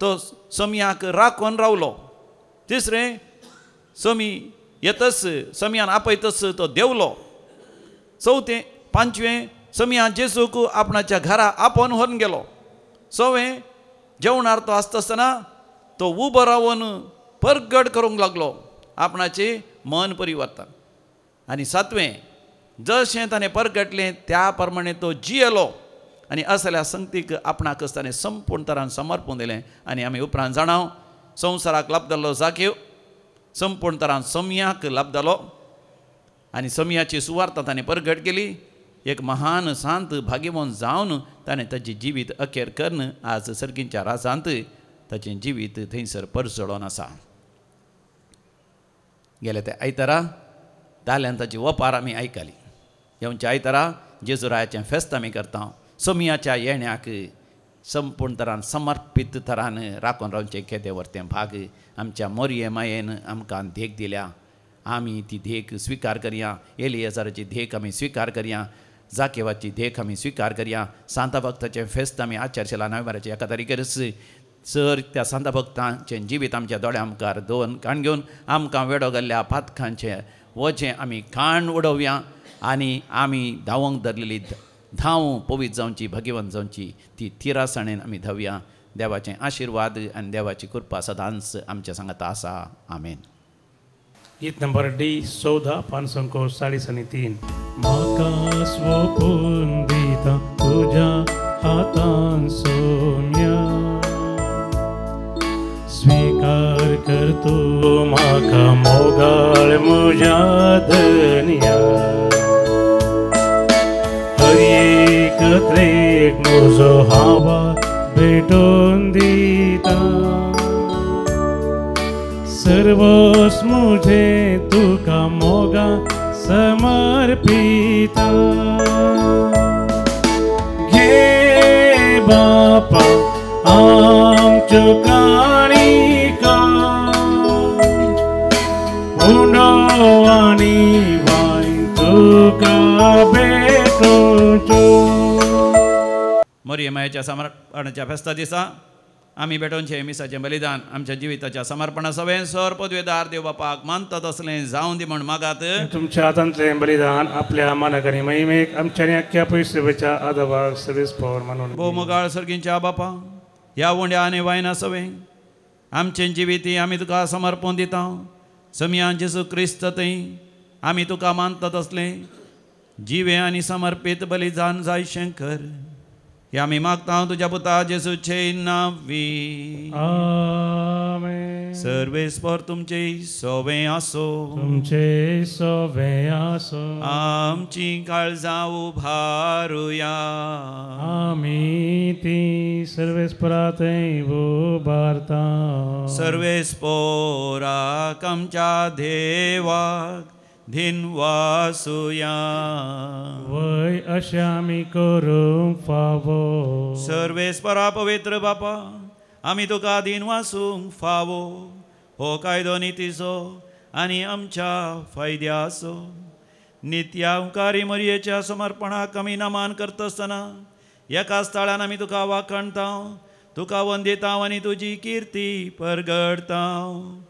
तो समयाक राखून रावलो, तिसरें समी येतच समयान आपयतच तो देंवलो, चवथें पांचवें समया जेजूक आपणाच्या घरा आपोवन व्हरून गेलो, सवें जेवणार तो आसता आसतना तो उबो रावन परगट करूंक लागलो आपणाचें मन परिवर्तन. आनी सातवें जशें ताणें परगटलें त्या प्रमाणे तो जियेलो आनी असल्या संगतीक आपणाकच ताणें संपूर्ण तरान समर्पून दिलें. आनी आमी उपरांत जाणाव संवसाराक लाभ जाल्लो जाकीव संपूर्ण तरान समयाक लाभ जालो आनी समयाची सुवार्ता ताणें परगट केली. एक महान सांत भाग्यवंत जावन ताणें ताचें जिवीत अखेर करून आज सर्गींच्या राजांत ताचें जिवीत थंयसर परजळोन आसा. गेले ते आयतारा ताल्यान ताची वपार आमी आयकली. येवच्या आयतारा जेजुरायाचें फेस्त आमी करता. समयाच्या येण्याक संपूर्ण तरान समर्पीत तरान राखून रावचें केदें व्हरतें भाग आमच्या मोरये मायेन आमकां देख दिल्या. आमी ती देख स्विकार करया. एलियजाराची देख आमी स्विकार करया, जाकेवाची देख आमी स्विकार करया. सांता भक्ताचें फेस्त आमी आचारशेला नोव्हेंबराच्या 1 तारखेरच सर त्या सांता भक्तांचें जिवीत आमच्या दोळ्या मुखार दोन काण घेवन आमकां वेडो घाल्ल्या पातकांचें वजें आमी काण उडोवया आनी आमी धांवंक धरलेली धांव पवित्र जावची भाग्यवंत जावची ती थिरासाणेन आमी धांवया. देवाचें आशिर्वाद आनी देवाची कृपा सदांच आमच्या सांगाता आसा. आमेन. गीत नंबर डी 14 543. म्हाका स्वपून दिता तुज्या हातान सोम्या, स्वीकार कर तूं म्हाका मोगाळ म्हज्या धनया, हर एक त्रेक म्हजो हावा भेटोवन दिता, सर्वस मुझे तुका मोगा समर्पिता. घे बापा आमच्यो काणिका, उंडो आनी वायन तुका भेटोवच्यो. मोरये मायेच्या समर्पणाच्या फेस्ता दिसा आमी भेटोवचें मिसाचें बलिदान आमच्या जिविताच्या समर्पणा सवें सर पदवेदार देव बापाक मानतात असलें जावन दी म्हण मागात. तुमच्या हातांतलें बलिदान आपल्या मानक आनी महिमेक आमच्या आनी अख्ख्या पयसुवेच्या आदाबाक सर्वीस पावर मानून. भोव मोगाळ सर्गींच्या बापा, ह्या उंड्या आनी वायना सवें आमचें जिविती आमी तुका समर्पण दिता. समयान जेजू क्रिस्त थंय आमी तुका मानतात असलें जिवें आनी समर्पीत बलिदान जाय शंकर हे आमी मागता तुज्या पुता जेजूचे नांवी. आमेन. सर्वेस्पर तुमचे सोवे आसो, तुमचे सोवे आसो. आमची काळजां उभारुया, आमी ती सर्वेस्परा थंय उबारता. सर्वेस्पराक आमच्या देवाक धिनवासुया, वय अशें आमी करूंक फावो. सर्वेस्परा पवित्र बापा, आमी तुका दिनवासूंक फावो. हो कायदो नितीचो आनी आमच्या फायद्याचो. नित्या उपकारी मरयेच्या समर्पणाक आमी नमान करता आसतना एकाच ताळ्यान आमी तुका वाखणता, तुका वंदिता आनी तुजी किर्ती परगडता.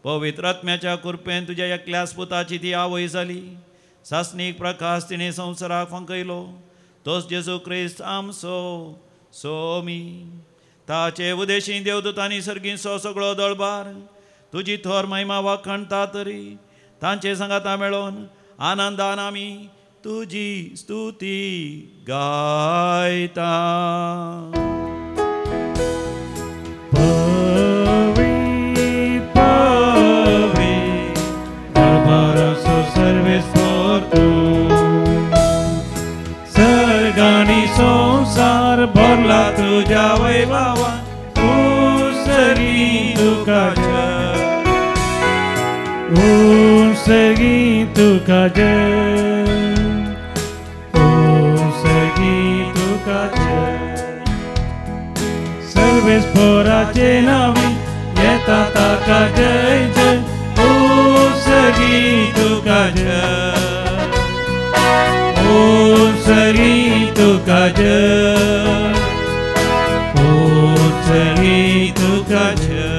पवित्र आत्म्याच्या कृपेन तुज्या एकल्याच पुताची ती आवय जाली. सासणीक प्रकाश तिणें संवसाराक फांकयलो, तोच जेजू क्रिस्त आमचो सोमी. ताचे उदेशी देवदूतांनी सर्गींचो सगळो दळबार तुजी थोर महिमा वाखणता तरी तांचे सांगाता मेळोन आनंदान आमी तुजी स्तुती गायता. सर्वेस्पर तूं, सर्गानी संवसारांत सर्गी तुका जय, ओ सर्गी तुका जय। सर्वेस्पोराचे नावी येता ताका जय जय, ओ सर्गी तुका जय, ओ सर्गी तुका जय, ओ सर्गी तुका जय।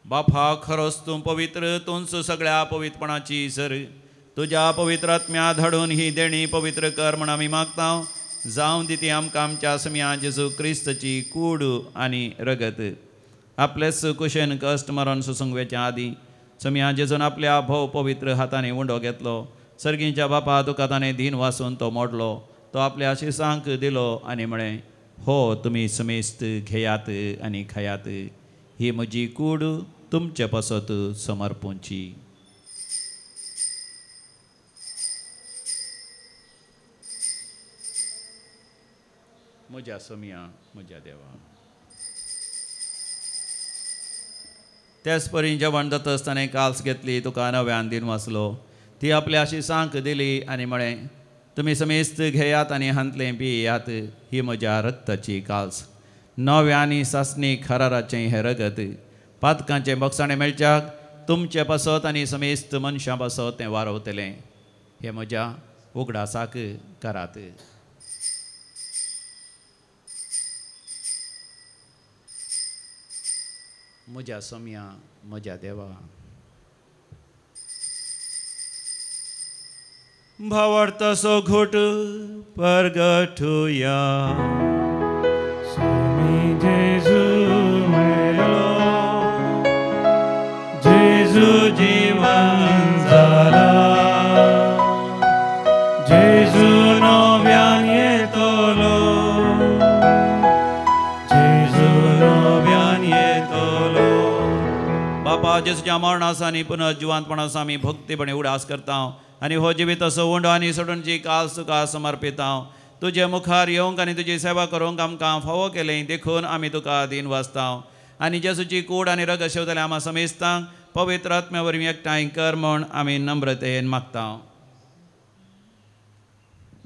बापा खरोच तूं पवित्र, तूंच सगळ्या पवित्रपणाची सर। तुज्या पवित्र आत्म्या धाडून ही देणी पवित्र कर म्हण आमी मागता। जावं दी ती आमकां आमच्या सम्या जेजू क्रिस्तची कूड आनी रगत। आपलेच कुशेन कश्ट मरण सोसूंक वेच्या आदीं सम्या जेजून आपल्या भोव पवित्र हातांनी उंडो घेतलो। सर्गींच्या बापा तुका ताणें दीन वासून तो मोडलो, तो आपल्या शिसांक दिलो आनी म्हळें, हो तुमी समेस्त घेयात आनी खायात, ही म्हजी कूड तुमचे पासत समर्पूंची। म्हज्या सोम्या, म्हज्या देवा। त्याच परी जेवण जातच ताणें काल्स घेतली, तुका नव्यान दिन वाचलो, ती आपल्या शिसांक दिली आनी म्हळें, तुमी समेस्त घेयात आनी हांतलें पियात, ही म्हज्या रक्ताची काल्स, नव्या आनी सासणी खराराचें हें रगत, पातकांचें बोगसाणें मेळच्याक तुमचे पासत आनी समेस्त मनशां पासत तें वारवतलें। हें म्हज्या उगडासाक करात। म्हज्या सोम्या, म्हज्या देवा। भावार्थाचो घोट परगटुया। स्वामी जेजू मेलो, जेजू जीवन जाला, जेजू नव्यान येतलो, जेजू नव्यान येतलो। बापा जेजूच्या मरणाचो आनी पुनर्जिवंतपणाचो आमी भक्तीपणे उडास करता आनी हो जिवीत असो उंडो आनी सोडूनची काल तुका समर्पिता। तुजे मुखार येवंक आनी तुजी सेवा करूंक आमकां फावो केलें देखून आमी तुका दीन वाचता। आनी जेजूची कूड आनी रगत शेवतले आमा समेस्तांक पवित्र आत्म्या वरवीं एकठांय कर म्हूण आमी नम्रतेन मागता।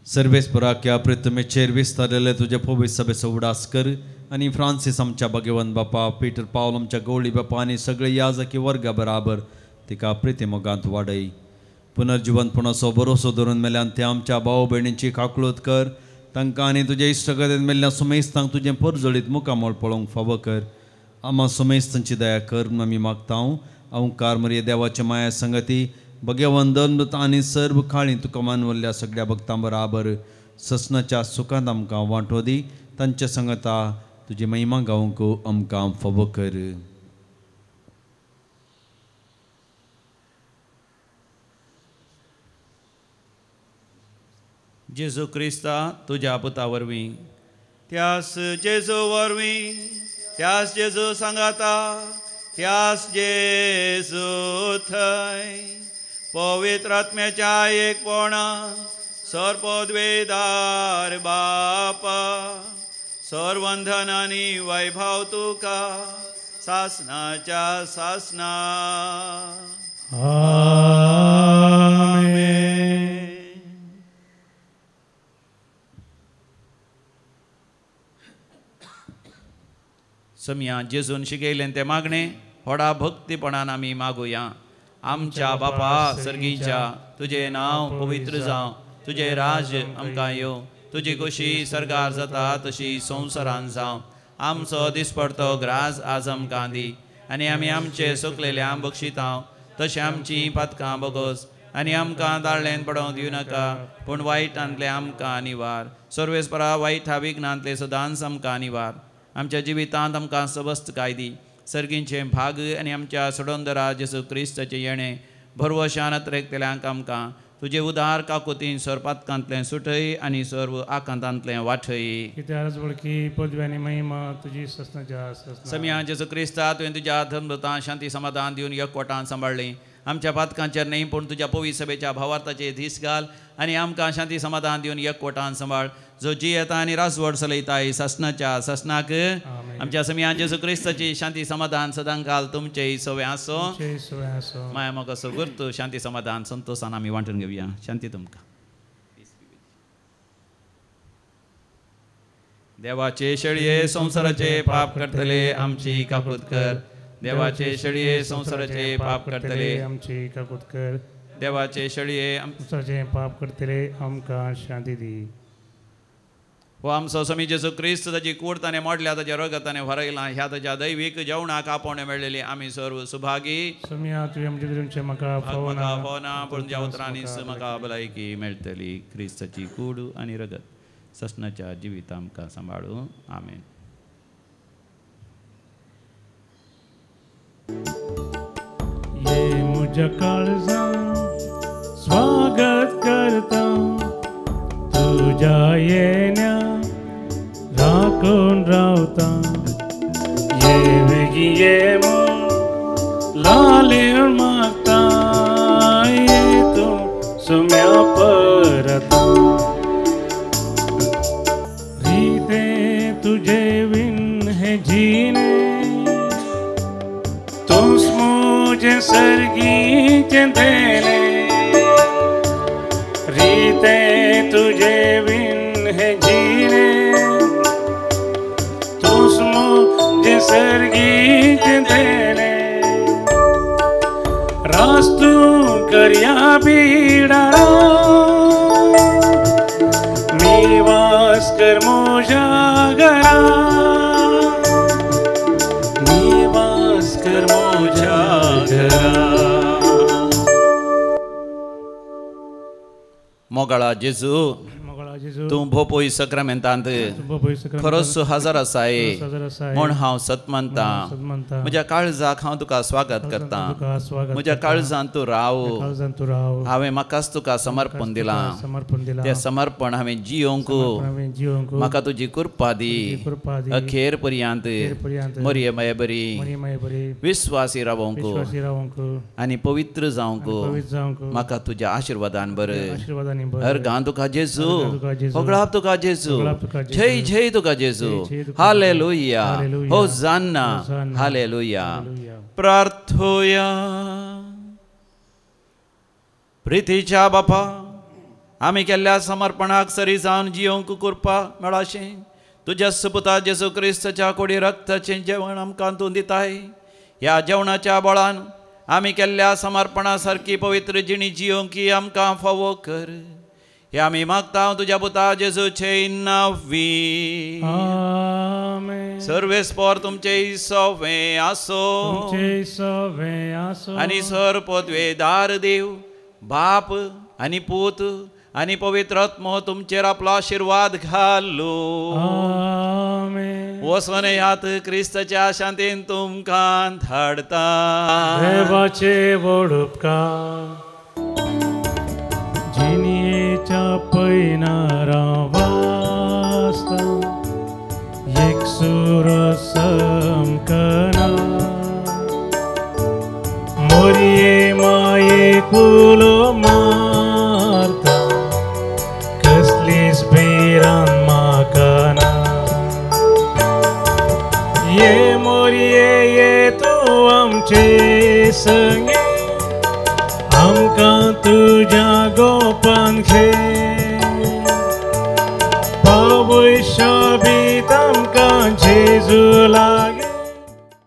सर्वेस्पराक्या पृथ्वीचेर विस्तारलेले तुजे पवित्र सभेचो उडास कर आनी फ्रांसीस आमच्या भगवंत बापा, पीटर पावल आमच्या गवळी बापा आनी सगळे याजकी वर्गा बराबर तिका प्रितीमोगांत वाडय। पुनर्जिवंतपणाचो भरोसो धरून मेल्यान ते आमच्या भाव भयणींची काकळूत कर, तांकां आनी तुजे इश्टगतीन मेल्ल्या सुमेस्तांक तुजें परजळीत मुखामळ पळोवंक फावो कर। आमा सुमेस्तांची दया कर म्हूण आमी मागता। ओंकार मरिये देवाच्या माया संगती भगवंत आनी सर्व काळी तुका मानवल्ल्या सगळ्या भक्तां बराबर ससनाच्या सुखांत आमकां वांटो दी, तांच्या संगता तुजी महिमा गावंक आमकां फावो कर। जेजू क्रिस्ता तुज्या पुता वरवीं, त्यास जेजू वरवीं, त्यास जेजू सांगाता, त्यास जेजू थंय पवित्र आत्म्याच्या एकपणा सर्वपदवेदार बापा, सर्वंधन आनी वैभव तुका सासनाच्या सासना। आमेन। सम्या जेजून शिकयलें तें मागणें व्हडा भक्तीपणान आमी मागुया। आमच्या बापा सर्गीच्या, तुजें नांव पवित्र जावं, तुजें राज्य आमकां येवं, तुजी खोशी सर्गार जाता तशी संवसारान जावं। आमचो दिसपडतो ग्रास आज आमकां दी आनी आमी आमचे सुकलेल्या बक्षितां तशें आमचीं पातकां बोगस आनी आमकां दाळ्ळेन पडोवंक दिवं नाका, पूण वायटांतलें आमकां निवार। सर्वेस्परा वायट विघ्नांतलें सदांच आमकां निवार। आमच्या जिवितांत आमकां सबस्त कायदी सर्गींचें भाग आनी आमच्या सोडोंदरा जेजू क्रिस्ताचें येणें भरवशान अत्रेकतल्यांक आमकां तुजे उदार काकुतीन सर्पातकांतलें सुटय आनी सर्व आकांतांतलें वाठय। कित्याक वळखी पदवी आनी महिमा तुजी ससनाच्या ससना। सम्या जेजू क्रिस्ता तुवें तुज्या धर्मदूतां शांती समाधान दिवन एकवटान सांबाळ्ळीं। आमच्या पातकांचेर न्हय पूण तुज्या पवित्र सभेच्या भावार्थाचेर धीस घाल आनी आमकां शांती समाधान दिवन एकवटान सांबाळ। जो जियेता आनी राजवट चलयता सासणाच्या सासणाक. आमच्या समिया जेजू क्रिस्ताची शांती समाधान सदांकाल तुमचे सवे आसो. माया म्हाका सगुर्त शांती समाधान संतोषान आमी वांटून घेवया. शांती तुमकां. देवाचे शेळये संवसाराचे पाप करतले आमची काकूत कर. देवाचे शेळये संवसाराचे पाप करतले आमची काकूत कर. देवाचे शेळये संवसाराचे पाप करतले आमकां शांती दी. हो आमचो स्वामी जेजू क्रिस्त ताजी कूड ताणें मोडल्या ताज्या रगत ताणें व्हरयलां ह्या ताज्या दैवीक जेवणाक आपोवणें मेळ्ळेली आमी सर्व सुभागी. स्वामी तुवें म्हजें तुमचें म्हाका फोवना पूण ज्या उतरांनी म्हाका भलायकी मेळटली. क्रिस्ताची कूड आनी रगत ससनाच्या जिवित आमकां सांबाळू. आमेन. ये म्हज्या काळजां स्वागत करता तुज्या येण्या राखून रावता. ये वेगीं ये म्हूण लालेण मागता ये तूं सुम्या परता. रिते तुझे विन हे जीने तूंच म्हजें सर्गीचें देणे. रीते तुझे विन हे जीने तूंच म्हजें सर्गीचें देणे. रास तूं करया बिडारा निवास कर म्हज्या घरा. निवास कर म्हज्या घरा. मोगाळा जेजू तूं भोपोय सक्रामेंतांत खरोच हजर आसाय म्हूण हांव सत मानता. म्हज्या काळजाक हांव तुका स्वागत करता. म्हज्या काळजांत तूं राव. हांवें म्हाकाच तुका समर्पण दिलां. तें समर्पण हांवें जियोंक म्हाका तुजी कृपा दी. अखेर पर्यंत मरिये माये बरी विस्वासी रावंक आनी पवित्र जावंक म्हाका तुज्या आशिर्वादान बरें. अर्गां तुका जेजू, होगळाप तुका जेजू, जय जय तुका जेजू. Hallelujah, होजान्ना, hallelujah. प्रार्थोया. प्रितीच्या बापा, आमी केल्ल्या समर्पणाक सरी जावन जियोंक कृपा मेळाशें तुज्या सुपुता जेजू क्रिस्ताच्या कोडी रक्ताचें जेवण आमकां तूं दिताय. ह्या जेवणाच्या बळान आमी केल्ल्या समर्पणा सारकी पवित्र जिणी जियोंकी आमकां फावो कर. हे आमी मागता तुज्या पुता जेजूचे नांवी. सर्वेस्पोर तुमचे सवे आसो आनी सर पदवेदार देव बाप आनी पूत आनी पवित्र आत्मो तुमचेर आपलो आशिर्वाद घालो. वचून येयात क्रिस्ताच्या शांतीन तुमकां धाडता. देवाचे व्हड उपकार जिणेच्या पयनारा वाचता एक सूर समकना. मोरये माये कुलो मारता कसलीच भिरांत म्हाका ना. ये मोरये ये तूं आमचे संगे आमकां तुज्या गोपान घे. पावय शाबीत आमकां जेजू लागीं.